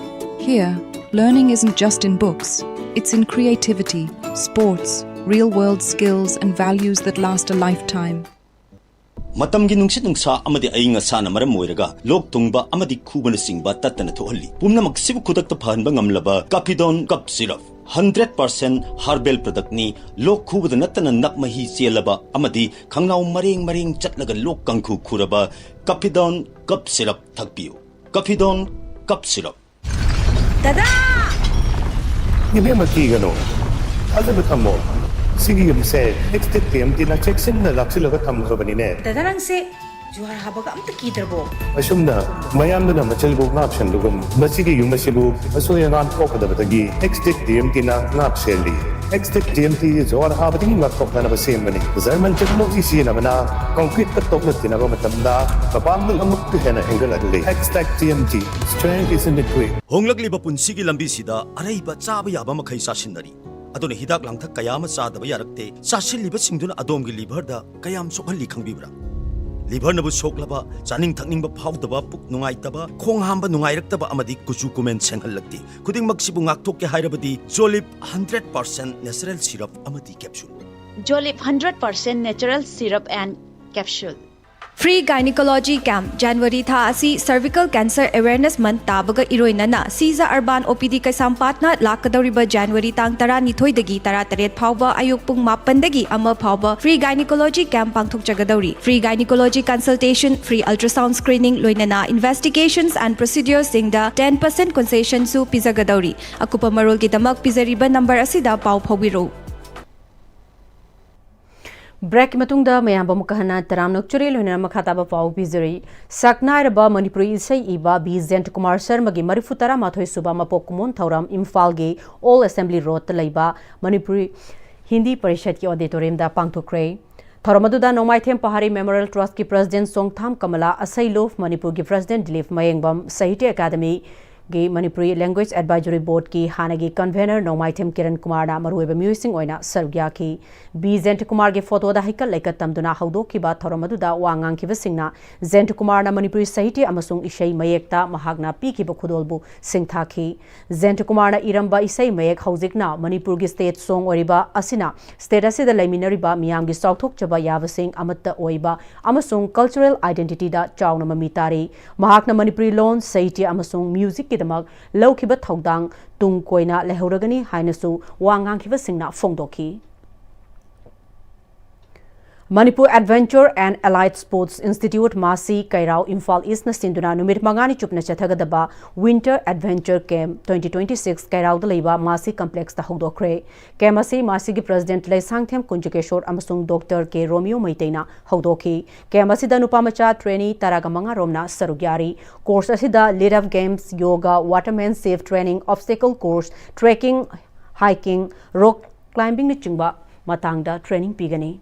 Here, learning isn't just in books, it's in creativity, sports, real world skills, and values that last a lifetime. ꯃꯇꯝꯒꯤ ꯅꯨꯡꯁꯤꯠ ꯅꯨꯡꯁꯥ ꯑꯃꯗꯤ ꯑꯏꯪ ꯑꯁꯥꯅ ꯃꯔꯝ ꯑꯣꯏꯔꯒ ꯂꯣꯛ ꯊꯨꯡꯕ ꯑꯃꯗꯤ ꯈꯨꯕꯅꯆꯤꯡꯕ ꯇꯠꯇꯅ ꯊꯣꯛꯍꯜꯂꯤ꯫ ꯄꯨꯝꯅꯃꯛꯁꯤꯕꯨ ꯈꯨꯗꯛꯇ ꯐꯍꯟꯕ ꯉꯝꯂꯕ ꯀꯥꯐꯤꯗꯣꯟ ꯀꯞ ꯁꯤꯔꯞ, ꯍꯟꯗ꯭ꯔꯦꯠ ꯄꯥꯔꯁꯦꯟ ꯍꯥꯔꯕꯦꯜ ꯄ꯭ꯔꯗꯛꯅꯤ꯫ ꯂꯣꯛ ꯈꯨꯕꯗ ꯅꯠꯇꯅ ꯅꯞ ꯃꯍꯤ ꯆꯦꯜꯂꯕ ꯑꯃꯗꯤ ꯈꯪꯅꯥꯎ ꯃꯔꯦꯡ ꯃꯔꯦꯡ ꯆꯠꯂꯒ ꯂꯣꯛ ꯀꯥꯡꯈꯨ ꯈꯨꯔꯕ ꯀꯥꯐꯤꯗꯣꯟ ꯀꯞ ꯁꯤꯔꯞ ꯊꯛꯄꯤꯌꯨ꯫ ꯀꯥꯐꯤꯗꯣꯟ ꯀꯞ ꯁꯤꯔꯞ꯫ ꯗꯗꯥ! ꯏꯕꯦꯝꯃ, ꯀꯤꯒꯅꯨ, ꯊꯥꯖꯕ ꯊꯝꯃꯣ꯫ ꯁꯤꯒꯤ ꯌꯨꯝꯁꯦ ꯑꯦꯛꯁꯇꯦꯛ ꯇꯤ ꯑꯦꯝ ꯇꯤꯅ ꯆꯦꯛꯁꯤꯟꯅ ꯂꯥꯛꯁꯤꯜꯂꯒ ꯊꯝꯈ꯭ꯔꯕꯅꯤꯅꯦ꯫ ꯗꯗꯥ, ꯅꯪꯁꯦ ꯖꯨꯍꯥꯔ ꯍꯥꯕꯒ ꯑꯝꯇ ꯀꯤꯗ꯭ꯔꯕꯣ? ꯑꯁꯨꯝꯅ ꯃꯌꯥꯝꯗꯨꯅ ꯃꯆꯜꯕꯨ ꯉꯥꯛ ꯁꯦꯟꯕꯒꯨꯝ, ꯃꯁꯤꯒꯤ ꯌꯨꯝ ꯑꯁꯤꯕꯨ ꯑꯁꯣꯏ ꯑꯉꯥꯝ ꯊꯣꯛꯀꯗꯕꯗꯒꯤ ꯑꯦꯛꯁꯇꯦꯛ ꯇꯤ ꯑꯦꯝ ꯇꯤꯅ ꯉꯥꯛ ꯁꯦꯜꯂꯤ꯫ ꯑꯦꯛꯁꯇꯦꯛ ꯇꯤ ꯑꯦꯝ ꯇꯤ ꯖꯨꯍꯥꯔ ꯍꯥꯕꯗꯒꯤ ꯉꯥꯛꯊꯣꯛꯅꯅꯕ ꯁꯦꯝꯕꯅꯤ꯫ ꯖꯔꯃꯟ ꯇꯦꯛꯅꯣꯂꯣꯖꯤ ꯁꯤꯖꯤꯟꯅꯕꯅ ꯀꯪꯀ꯭ꯔꯤꯠꯀ ꯇꯣꯛꯅ ꯇꯤꯟꯅꯕ ꯃꯇꯝꯗ ꯃꯄꯥꯡꯒꯜ ꯑꯃꯨꯛꯀ ꯍꯦꯟꯅ ꯍꯦꯟꯒꯠꯍꯜꯂꯤ꯫ Xtech T M T, strength is in the grit. ꯍꯣꯡꯂꯛꯂꯤꯕ ꯄꯨꯟꯁꯤꯒꯤ ꯂꯝꯕꯤꯁꯤꯗ ꯑꯔꯩꯕ ꯆꯥꯕ ꯌꯥꯕ ꯃꯈꯩ ꯆꯥꯁꯤꯟꯅꯔꯤ꯫ ꯑꯗꯨꯅ ꯍꯤꯗꯥꯛ ꯂꯥꯡꯊꯛ ꯀꯌꯥ ꯑꯃ ꯆꯥꯗꯕ ꯌꯥꯔꯛꯇꯦ꯫ ꯆꯥꯁꯤꯜꯂꯤꯕꯁꯤꯡꯗꯨꯅ ꯑꯗꯣꯝꯒꯤ ꯂꯤꯚꯔꯗ ꯀꯌꯥꯝ ꯁꯣꯛꯍꯜꯂꯤ ꯈꯪꯕꯤꯕ꯭ꯔꯥ? ꯂꯤꯚꯔꯅꯕꯨ ꯁꯣꯛꯂꯕ, ꯆꯥꯅꯤꯡ ꯊꯛꯅꯤꯡꯕ ꯐꯥꯎꯗꯕ, ꯄꯨꯛ ꯅꯨꯡꯉꯥꯏꯇꯕ, ꯈꯣꯡ ꯍꯥꯝꯕ ꯅꯨꯡꯉꯥꯏꯔꯛꯇꯕ ꯑꯃꯗꯤ ꯀꯨꯆꯨ ꯀꯨꯃꯦꯟ ꯁꯦꯡꯍꯜꯂꯛꯇꯦ꯫ ꯈꯨꯗꯤꯡꯃꯛꯁꯤꯕꯨ ꯉꯥꯛꯊꯣꯛꯀꯦ ꯍꯥꯏꯔꯕꯗꯤ ꯖꯣꯂꯤꯞ ꯍꯟꯗ꯭ꯔꯦꯠ ꯄꯥꯔꯁꯦꯟ ꯅꯦꯆꯔꯦꯜ ꯁꯤꯔꯞ ꯑꯃꯗꯤ capsule. Jolip hundred percent natural syrup and capsule. Free Gynecology Camp, January ꯊꯥ ꯑꯁꯤ Cervical Cancer Awareness Month ꯇꯥꯕꯒ ꯏꯔꯣꯏꯅꯅ ꯁꯤꯖ ꯑꯔꯕꯥꯟ ꯑꯣ ꯄꯤ ꯗꯤ ꯀꯩꯁꯥꯝꯄꯥꯠꯅ ꯂꯥꯛꯀꯗꯧꯔꯤꯕ ꯖꯅꯋꯥꯔꯤ ꯇꯥꯡ ꯇꯔꯥꯅꯤꯊꯣꯏꯗꯒꯤ ꯇꯔꯥꯇꯔꯦꯠ ꯐꯥꯎꯕ ꯑꯌꯨꯛ ꯄꯨꯡ ꯃꯥꯄꯟꯗꯒꯤ ꯑꯃ ꯐꯥꯎꯕ Free Gynecology Camp ꯄꯥꯡꯊꯣꯛꯆꯒꯗꯧꯔꯤ꯫ Free Gynecology Consultation, Free Ultrasound Screening ꯂꯣꯏꯅꯅ Investigations and Proceduresꯁꯤꯡꯗ ten percent concessionꯁꯨ ꯄꯤꯖꯒꯗꯧꯔꯤ꯫ ꯑꯀꯨꯞꯄ ꯃꯔꯣꯜꯒꯤꯗꯃꯛ ꯄꯤꯖꯔꯤꯕ ꯅꯝꯕꯔ ꯑꯁꯤꯗ ꯄꯥꯎ ꯐꯥꯎꯕꯤꯔꯛꯎ꯫ ꯕ꯭ꯔꯦꯛꯀꯤ ꯃꯇꯨꯡꯗ ꯃꯌꯥꯝꯕꯨ ꯑꯃꯨꯛꯀ ꯍꯟꯅ ꯇꯔꯥꯝꯅ ꯑꯣꯛꯆꯔꯤ, ꯂꯣꯏꯅꯅ ꯃꯈꯥ ꯇꯥꯕ ꯄꯥꯎ ꯄꯤꯖꯔꯤ꯫ ꯁꯛꯅꯥꯏꯔꯕ ꯃꯅꯤꯄꯨꯔꯤ ꯏꯁꯩ ꯏꯕ ꯕꯤ ꯖꯌꯟꯇ ꯀꯨꯃꯥꯔ ꯁꯔꯃꯒꯤ ꯃꯔꯤꯐꯨ ꯇꯔꯥꯃꯥꯊꯣꯏ ꯁꯨꯕ ꯃꯄꯣꯛ ꯀꯨꯝꯑꯣꯟ ꯊꯧꯔꯝ ꯏꯝꯐꯥꯜꯒꯤ ꯑꯣꯜ ꯑꯦꯁꯦꯝꯕ꯭ꯂꯤ ꯔꯣꯗꯇ ꯂꯩꯕ ꯃꯅꯤꯄꯨꯔꯤ ꯍꯤꯟꯗꯤ ꯄꯔꯤꯁꯠꯀꯤ ꯑꯣꯗꯤꯇꯣꯔꯤꯌꯝꯗ ꯄꯥꯡꯊꯣꯛꯈ꯭ꯔꯦ꯫ ꯊꯧꯔꯝ ꯑꯗꯨꯗ ꯅꯣꯡꯃꯥꯏꯊꯦꯝ ꯄꯍꯥꯔꯤ ꯃꯦꯃꯣꯔꯤꯌꯦꯜ ꯇ꯭ꯔꯁꯠꯀꯤ ꯄ꯭ꯔꯁꯤꯗꯦꯟꯠ ꯆꯣꯡꯊꯥꯝ ꯀꯃꯂꯥ, ꯑꯁꯩꯂꯨꯞ ꯃꯅꯤꯄꯨꯔꯒꯤ ꯄ꯭ꯔꯁꯤꯗꯦꯟꯠ ꯗꯤꯂꯤꯞ ꯃꯌꯦꯡꯕꯝ, ꯁꯥꯍꯤꯇ꯭ꯌ ꯑꯦꯀꯥꯗꯃꯤ ꯒꯤ ꯃꯅꯤꯄꯨꯔꯤ ꯂꯦꯡꯒ꯭ꯋꯦꯖ ꯑꯦꯗꯚꯥꯏꯖꯔꯤ ꯕꯣꯔꯗꯀꯤ ꯍꯥꯟꯅꯒꯤ ꯀꯟꯚꯦꯅꯔ ꯅꯣꯡꯃꯥꯏꯊꯦꯝ ꯀꯤꯔꯟ ꯀꯨꯃꯥꯔꯅ ꯃꯔꯨꯑꯣꯏꯕ ꯃꯤꯑꯣꯏꯁꯤꯡ ꯑꯣꯏꯅ ꯁꯔꯨꯛ ꯌꯥꯈꯤ꯫ ꯕꯤ ꯖꯌꯟꯇ ꯀꯨꯃꯥꯔꯒꯤ ꯐꯣꯇꯣꯗ ꯍꯩꯀꯠ ꯂꯩꯀꯠ ꯇꯝꯗꯨꯅ ꯍꯧꯗꯣꯛꯈꯤꯕ ꯊꯧꯔꯝ ꯑꯗꯨꯗ ꯋꯥ ꯉꯥꯡꯈꯤꯕꯁꯤꯡꯅ ꯖꯌꯟꯇ ꯀꯨꯃꯥꯔꯅ ꯃꯅꯤꯄꯨꯔꯤ ꯁꯥꯍꯤꯇ꯭ꯌ ꯑꯃꯁꯨꯡ ꯏꯁꯩ ꯃꯌꯦꯛꯇ ꯃꯍꯥꯛꯅ ꯄꯤꯈꯤꯕ ꯈꯨꯗꯣꯜꯕꯨ ꯁꯤꯡꯊꯥꯈꯤ꯫ ꯖꯌꯟꯇ ꯀꯨꯃꯥꯔꯅ ꯏꯔꯝꯕ ꯏꯁꯩ ꯃꯌꯦꯛ ꯍꯧꯖꯤꯛꯅ ꯃꯅꯤꯄꯨꯔꯒꯤ ꯁ꯭ꯇꯦꯠ ꯁꯣꯡ ꯑꯣꯏꯔꯤꯕ ꯑꯁꯤꯅ ꯁ꯭ꯇꯦꯠ ꯑꯁꯤꯗ ꯂꯩꯃꯤꯟꯅꯔꯤꯕ ꯃꯤꯌꯥꯝꯒꯤ ꯆꯥꯎꯊꯣꯛꯆꯕ ꯌꯥꯕꯁꯤꯡ ꯑꯃꯠꯇ ꯑꯣꯏꯕ ꯑꯃꯁꯨꯡ ꯀꯜꯆꯔꯦꯜ ꯑꯥꯏꯗꯦꯟꯇꯤꯇꯤꯗ ꯆꯥꯎꯅ ꯃꯃꯤ ꯇꯥꯔꯤ꯫ ꯃꯍꯥꯛꯅ ꯃꯅꯤꯄꯨꯔꯤ ꯂꯣꯟ, ꯁꯥꯍꯤꯇ꯭ꯌ ꯑꯃꯁꯨꯡ ꯃ꯭ꯌꯨꯖꯤꯛꯀꯤꯗꯃꯛ ꯂꯧꯈꯤꯕ ꯊꯧꯗꯥꯡ ꯇꯨꯡ ꯀꯣꯏꯅ ꯂꯩꯍꯧꯔꯒꯅꯤ ꯍꯥꯏꯅꯁꯨ ꯋꯥ ꯉꯥꯡꯈꯤꯕꯁꯤꯡꯅ ꯐꯣꯡꯗꯣꯛꯈꯤ꯫ Manipur Adventure and Allied Sports Institute, ꯃꯥꯁꯤ ꯀꯩꯔꯥꯎ, ꯏꯝꯐꯥꯜ ꯏꯁꯅ ꯁꯤꯟꯗꯨꯅ ꯅꯨꯃꯤꯠ ꯃꯉꯥꯅꯤ ꯆꯨꯞꯅ ꯆꯠꯊꯒꯗꯕ Winter Adventure Camp twenty twenty-six ꯀꯩꯔꯥꯎꯗ ꯂꯩꯕ ꯃꯥꯁꯤ ꯀꯝꯄ꯭ꯂꯦꯛꯁꯇ ꯍꯧꯗꯣꯛꯈ꯭ꯔꯦ꯫ ꯀꯦꯝꯞ ꯑꯁꯤ ꯃꯥꯁꯤꯒꯤ ꯄ꯭ꯔꯁꯤꯗꯦꯟꯠ ꯂꯩꯁꯥꯡꯊꯦꯝ ꯀꯨꯟꯖꯀꯦꯁꯣꯔ ꯑꯃꯁꯨꯡ ꯗꯣꯛꯇꯔ ꯀꯦ ꯔꯣꯃꯤꯌꯣ ꯃꯩꯇꯩꯅ ꯍꯧꯗꯣꯛꯈꯤ꯫ ꯀꯦꯝꯞ ꯑꯁꯤꯗ ꯅꯨꯄꯥ ꯃꯆꯥ ꯇ꯭ꯔꯦꯅꯤ ꯇꯔꯥꯒ ꯃꯉꯥ ꯔꯣꯝꯅ ꯁꯔꯨꯛ ꯌꯥꯔꯤ꯫ ꯀꯣꯔꯁ ꯑꯁꯤꯗ lead up games, yoga, watermanship training, obstacle course, trekking, hiking, rock ꯀ꯭ꯂꯥꯏꯝꯕꯤꯡꯅꯆꯤꯡꯕ ꯃꯇꯥꯡꯗ ꯇ꯭ꯔꯦꯅꯤꯡ ꯄꯤꯒꯅꯤ꯫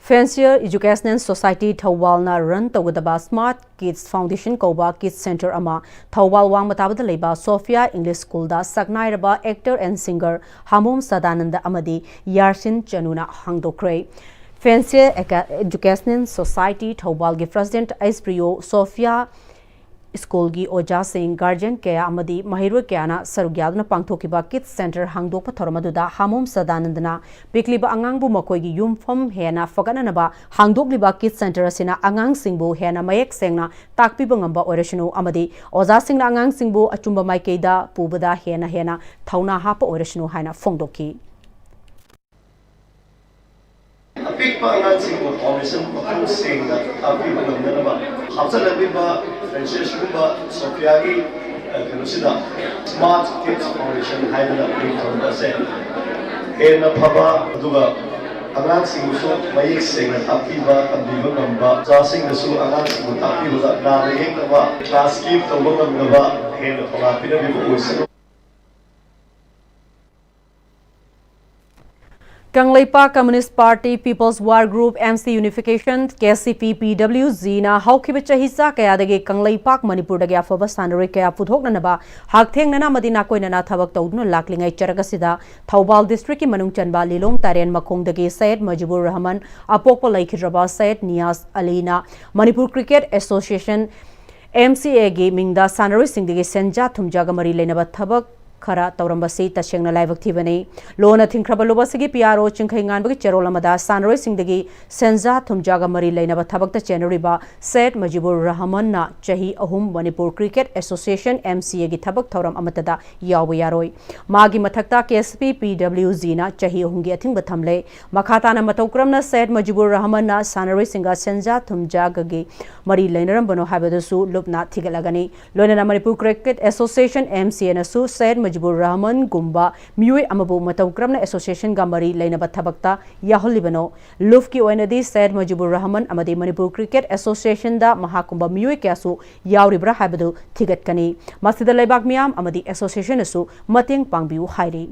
Fancier Educational Society ꯊꯧꯕꯥꯜꯅ ꯔꯟ ꯇꯧꯒꯗꯕ Smart Kids Foundation ꯀꯧꯕ ꯀꯤꯗꯁ ꯁꯦꯟꯇꯔ ꯑꯃ ꯊꯧꯕꯥꯜ ꯋꯥꯡꯃ ꯇꯥꯕꯗ ꯂꯩꯕ ꯁꯣꯐꯤꯌꯥ ꯏꯪꯂꯤꯁ ꯁ꯭ꯀꯨꯜꯗ ꯁꯛꯅꯥꯏꯔꯕ actor and singer Hamom Sadanand ꯑꯃꯗꯤ ꯌꯥꯔꯁꯤꯟ ꯆꯅꯨꯅ ꯍꯥꯡꯗꯣꯛꯈ꯭ꯔꯦ꯫ Fancier Educational Society ꯊꯧꯕꯥꯜꯒꯤ ꯄ꯭ꯔꯁꯤꯗꯦꯟꯠ ꯑꯩꯆ ꯄ꯭ꯔꯤꯌꯣ ꯁꯣꯐꯤꯌꯥ ꯁ꯭ꯀꯨꯜꯒꯤ ꯑꯣꯖꯥꯁꯤꯡ, ꯒꯥꯔꯖꯤꯌꯟ ꯀꯌꯥ ꯑꯃꯗꯤ ꯃꯍꯩꯔꯣꯏ ꯀꯌꯥꯅ ꯁꯔꯨꯛ ꯌꯥꯗꯨꯅ ꯄꯥꯡꯊꯣꯛꯈꯤꯕ ꯀꯤꯗꯁ ꯁꯦꯟꯇꯔ ꯍꯥꯡꯗꯣꯛꯄ ꯊꯧꯔꯝ ꯑꯗꯨꯗ ꯍꯥꯃꯣꯝ ꯁꯗꯥꯅꯟꯗꯅ ꯄꯤꯛꯂꯤꯕ ꯑꯉꯥꯡꯕꯨ ꯃꯈꯣꯏꯒꯤ ꯌꯨꯝꯐꯝ ꯍꯦꯟꯅ ꯐꯒꯠꯅꯅꯕ ꯍꯥꯡꯗꯣꯛꯂꯤꯕ ꯀꯤꯗꯁ ꯁꯦꯟꯇꯔ ꯑꯁꯤꯅ ꯑꯉꯥꯡꯁꯤꯡꯕꯨ ꯍꯦꯟꯅ ꯃꯌꯦꯛ ꯁꯦꯡꯅ ꯇꯥꯛꯄꯤꯕ ꯉꯝꯕ ꯑꯣꯏꯔꯁꯅꯨ ꯑꯃꯗꯤ ꯑꯣꯖꯥꯁꯤꯡꯅ ꯑꯉꯥꯡꯁꯤꯡꯕꯨ ꯑꯆꯨꯝꯕ ꯃꯥꯏꯀꯩꯗ ꯄꯨꯕꯗ ꯍꯦꯟꯅ ꯍꯦꯟꯅ ꯊꯧꯅꯥ ꯍꯥꯞꯄ ꯑꯣꯏꯔꯁꯅꯨ ꯍꯥꯏꯅ ꯐꯣꯡꯗꯣꯛꯈꯤ꯫ ꯑꯄꯤꯛꯄ ꯑꯉꯥꯡꯁꯤꯡꯕꯨ ꯐꯥꯎꯟꯗꯦꯁꯟ ꯃꯈꯜ ꯁꯦꯡꯅ ꯇꯥꯛꯄꯤꯕ ꯉꯝꯅꯅꯕ ꯍꯥꯞꯆꯤꯜꯂꯛꯂꯤꯕ ꯐ꯭ꯔꯦꯟꯁꯤꯁꯀꯨꯝꯕ ꯁꯣꯐꯤꯌꯥꯒꯤ, ꯑ, ꯀꯩꯅꯣꯁꯤꯗ ꯁ꯭ꯃꯥꯔꯠ ꯀꯤꯗꯁ ꯐꯥꯎꯟꯗꯦꯁꯟ ꯍꯥꯏꯗꯅ ꯃꯤꯡ ꯊꯣꯟꯕ ꯑꯁꯦ ꯍꯦꯟꯅ ꯐꯕ, ꯑꯗꯨꯒ ꯑꯉꯥꯡꯁꯤꯡꯕꯨꯁꯨ ꯃꯌꯦꯛ ꯁꯦꯡꯅ ꯇꯥꯛꯄꯤꯕ, ꯇꯝꯕꯤꯕ ꯉꯝꯕ, ꯑꯣꯖꯥꯁꯤꯡꯅꯁꯨ ꯑꯉꯥꯡꯁꯤꯡꯕꯨ ꯇꯥꯛꯄꯤꯕꯗ ꯅꯥꯗ ꯌꯦꯛꯅꯕ ꯀ꯭ꯂꯥꯁ ꯀꯤꯞ ꯇꯧꯕ ꯉꯝꯅꯕ ꯍꯦꯟꯅ ꯊꯧꯅꯥ ꯄꯤꯅꯕꯤꯕ ꯑꯣꯏꯁꯅꯨ꯫ Kangleipak Communist Party, People's War Group, M C Unification, K C P, P W G ꯅ ꯍꯧꯈꯤꯕ ꯆꯍꯤꯆꯥ ꯀꯌꯥꯗꯒꯤ ꯀꯪꯂꯩꯄꯥꯛ ꯃꯅꯤꯄꯨꯔꯗꯒꯤ ꯑꯐꯕ ꯁꯥꯟꯅꯔꯣꯏ ꯀꯌꯥ ꯄꯨꯊꯣꯛꯅꯅꯕ ꯍꯛꯊꯦꯡꯅꯅ ꯑꯃꯗꯤ ꯅꯥꯀꯣꯏꯅꯅ ꯊꯕꯛ ꯇꯧꯗꯨꯅ ꯂꯥꯛꯂꯤꯉꯩ ꯆꯔꯛ ꯑꯁꯤꯗ ꯊꯧꯕꯥꯜ district ꯀꯤ ꯃꯅꯨꯡ ꯆꯟꯕ ꯂꯤꯂꯣꯡ ꯇꯥꯔꯦꯟ ꯃꯈꯣꯡꯗꯒꯤ ꯁꯌꯦꯗ ꯃꯖꯤꯕꯨꯔ ꯔꯍꯃꯟ, ꯑꯄꯣꯛꯄ ꯂꯩꯈꯤꯗ꯭ꯔꯕ ꯁꯌꯦꯗ ꯅꯤꯌꯥꯖ ꯑꯂꯤꯅ Manipur Cricket Association, M C A ꯒꯤ ꯃꯤꯡꯗ ꯁꯥꯟꯅꯔꯣꯏꯁꯤꯡꯗꯒꯤ ꯁꯦꯟꯖꯥ ꯊꯨꯝꯖꯥꯒ ꯃꯔꯤ ꯂꯩꯅꯕ ꯊꯕꯛ ꯈꯔ ꯇꯧꯔꯝꯕꯁꯤ ꯇꯁꯦꯡꯅ ꯂꯥꯏꯕꯛ ꯊꯤꯕꯅꯤ꯫ ꯂꯣꯟꯅ ꯊꯤꯡꯈ꯭ꯔꯕ ꯂꯨꯞ ꯑꯁꯤꯒꯤ P R O ꯆꯤꯡꯈꯩ ꯉꯥꯟꯕꯒꯤ ꯆꯦꯔꯣꯜ ꯑꯃꯗ ꯁꯥꯟꯅꯔꯣꯏꯁꯤꯡꯗꯒꯤ ꯁꯦꯟꯖꯥ ꯊꯨꯝꯖꯥꯒ ꯃꯔꯤ ꯂꯩꯅꯕ ꯊꯕꯛꯇ ꯆꯦꯟꯅꯔꯤꯕ ꯁꯌꯦꯗ ꯃꯖꯤꯕꯨꯔ ꯔꯍꯃꯟꯅ ꯆꯍꯤ ꯑꯍꯨꯝ Manipur Cricket Association, M C A ꯒꯤ ꯊꯕꯛ ꯊꯧꯔꯝ ꯑꯃꯠꯇꯗ ꯌꯥꯎꯕ ꯌꯥꯔꯣꯏ꯫ ꯃꯥꯒꯤ ꯃꯊꯛꯇ K C P, P W G ꯅ ꯆꯍꯤ ꯑꯍꯨꯝꯒꯤ ꯑꯊꯤꯡꯕ ꯊꯝꯂꯦ꯫ ꯃꯈꯥ ꯇꯥꯅ ꯃꯇꯧ ꯀꯔꯝꯅ ꯁꯌꯦꯗ ꯃꯖꯤꯕꯨꯔ ꯔꯍꯃꯟꯅ ꯁꯥꯟꯅꯔꯣꯏꯁꯤꯡꯒ ꯁꯦꯟꯖꯥ ꯊꯨꯝꯖꯥꯒꯒꯤ ꯃꯔꯤ ꯂꯩꯅꯔꯝꯕꯅꯣ ꯍꯥꯏꯕꯗꯨꯁꯨ ꯂꯨꯞꯅ ꯊꯤꯒꯠꯂꯒꯅꯤ꯫ ꯂꯣꯏꯅꯅ Manipur Cricket Association, M C A ꯅꯁꯨ ꯁꯌꯦꯗ ꯃꯖꯤꯕꯨꯔ ꯔꯍꯃꯟꯒꯨꯝꯕ ꯃꯤꯑꯣꯏ ꯑꯃꯕꯨ ꯃꯇꯧ ꯀꯔꯝꯅ association ꯒ ꯃꯔꯤ ꯂꯩꯅꯕ ꯊꯕꯛꯇ ꯌꯥꯎꯍꯜꯂꯤꯕꯅꯣ? ꯂꯨꯞꯀꯤ ꯑꯣꯏꯅꯗꯤ ꯁꯌꯦꯗ ꯃꯖꯤꯕꯨꯔ ꯔꯍꯃꯟ ꯑꯃꯗꯤ Manipur Cricket Association ꯗ ꯃꯍꯥꯛꯀꯨꯝꯕ ꯃꯤꯑꯣꯏ ꯀꯌꯥꯁꯨ ꯌꯥꯎꯔꯤꯕ꯭ꯔꯥ ꯍꯥꯏꯕꯗꯨ ꯊꯤꯒꯠꯀꯅꯤ꯫ ꯃꯁꯤꯗ ꯂꯩꯕꯥꯛ ꯃꯤꯌꯥꯝ ꯑꯃꯗꯤ association ꯅꯁꯨ ꯃꯇꯦꯡ ꯄꯥꯡꯕꯤꯌꯨ ꯍꯥꯏꯔꯤ꯫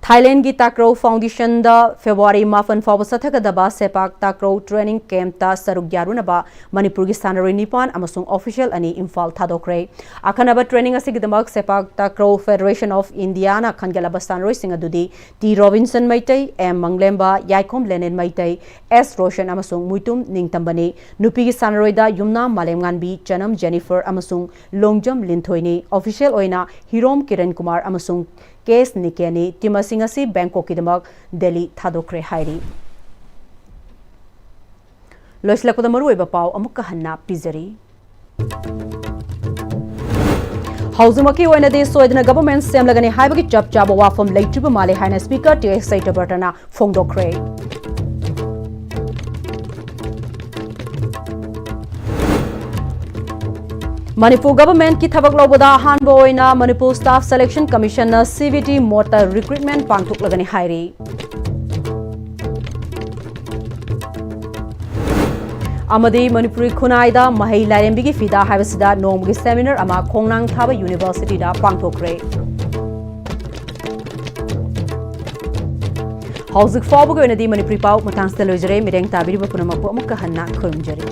ꯊꯥꯏꯂꯦꯟꯒꯤ ꯇꯥꯀ꯭ꯔꯧ Foundation ꯗ February ꯃꯥꯄꯟ ꯐꯥꯎꯕ ꯆꯠꯊꯒꯗꯕ ꯁꯦꯄꯥꯛ ꯇꯥꯀ꯭ꯔꯧ training camp ꯇ ꯁꯔꯨꯛ ꯌꯥꯔꯨꯅꯕ ꯃꯅꯤꯄꯨꯔꯒꯤ ꯁꯥꯟꯅꯔꯣꯏ ꯅꯤꯄꯥꯟ ꯑꯃꯁꯨꯡ official ꯑꯅꯤ ꯏꯝꯐꯥꯜ ꯊꯥꯗꯣꯛꯈ꯭ꯔꯦ꯫ ꯑꯈꯟꯅꯕ training ꯑꯁꯤꯒꯤꯗꯃꯛ ꯁꯦꯄꯥꯛ ꯇꯥꯀ꯭ꯔꯧ Federation of India ꯅ ꯈꯟꯒꯠꯂꯕ ꯁꯥꯟꯅꯔꯣꯏꯁꯤꯡ ꯑꯗꯨꯗꯤ T Robinson Meitei, M Manglemba, Yaikhom Lenin Meitei, S Roshan ꯑꯃꯁꯨꯡ ꯃꯨꯏꯇꯨꯝ ꯅꯤꯡꯇꯝꯕꯅꯤ꯫ ꯅꯨꯄꯤꯒꯤ ꯁꯥꯟꯅꯔꯣꯏꯗ ꯌꯨꯝꯅꯥꯝ ꯃꯥꯂꯦꯝꯉꯥꯟꯕꯤ, ꯆꯅꯝ ꯖꯦꯅꯤꯐꯔ ꯑꯃꯁꯨꯡ ꯂꯣꯡꯖꯝ ꯂꯤꯟꯊꯣꯏꯅꯤ꯫ Official ꯑꯣꯏꯅ ꯍꯤꯔꯣꯝ ꯀꯤꯔꯟ ꯀꯨꯃꯥꯔ ꯑꯃꯁꯨꯡ ꯀꯦ ꯑꯦꯁ ꯅꯤꯀꯦꯅꯤ꯫ Team ꯑꯁꯤꯡ ꯑꯁꯤ ꯕꯦꯡꯀꯣꯛꯀꯤꯗꯃꯛ ꯗꯦꯜꯂꯤ ꯊꯥꯗꯣꯛꯈ꯭ꯔꯦ ꯍꯥꯏꯔꯤ꯫ ꯂꯣꯏꯁꯤꯜꯂꯛꯄꯗ ꯃꯔꯨꯑꯣꯏꯕ ꯄꯥꯎ ꯑꯃꯨꯛꯀ ꯍꯟꯅ ꯄꯤꯖꯔꯤ꯫ ꯍꯧꯖꯤꯛꯃꯛꯀꯤ ꯑꯣꯏꯅꯗꯤ ꯁꯣꯏꯗꯅ government ꯁꯦꯝꯂꯒꯅꯤ ꯍꯥꯏꯕꯒꯤ ꯆꯞ ꯆꯥꯕ ꯋꯥꯐꯝ ꯂꯩꯇ꯭ꯔꯤꯕ ꯃꯥꯜꯂꯦ ꯍꯥꯏꯅ Speaker ꯇꯦꯖꯁ꯭ꯔꯤ ꯁꯇ꯭ꯌꯕ꯭ꯔꯇꯅ ꯐꯣꯡꯗꯣꯛꯈ꯭ꯔꯦ꯫ ꯃꯅꯤꯄꯨꯔ government ꯀꯤ ꯊꯕꯛ ꯂꯧꯕꯗ ꯑꯍꯥꯟꯕ ꯑꯣꯏꯅ Manipur Staff Selection Commission ꯅ C V T mode ꯇ recruitment ꯄꯥꯡꯊꯣꯛꯂꯒꯅꯤ ꯍꯥꯏꯔꯤ꯫ ꯑꯃꯗꯤ ꯃꯅꯤꯄꯨꯔꯤ ꯈꯨꯟꯅꯥꯏꯗ ꯃꯍꯩ ꯂꯥꯏꯔꯦꯝꯕꯤꯒꯤ ꯐꯤꯗꯥ ꯍꯥꯏꯕꯁꯤꯗ ꯅꯣꯡꯃꯒꯤ seminar ꯑꯃ ꯈꯣꯡꯅꯥꯡ ꯊꯥꯕ University ꯗ ꯄꯥꯡꯊꯣꯛꯈ꯭ꯔꯦ꯫ ꯍꯧꯖꯤꯛ ꯐꯥꯎꯕꯒꯤ ꯑꯣꯏꯅꯗꯤ ꯃꯅꯤꯄꯨꯔꯤ ꯄꯥꯎ ꯃꯇꯥꯡꯁꯤꯗ ꯂꯣꯏꯖꯔꯦ꯫ ꯃꯤꯠꯌꯦꯡ ꯇꯥꯕꯤꯔꯤꯕ ꯄꯨꯝꯅꯃꯛꯄꯨ ꯑꯃꯨꯛꯀ ꯍꯟꯅ ꯈꯨꯔꯨꯝꯖꯔꯤ꯫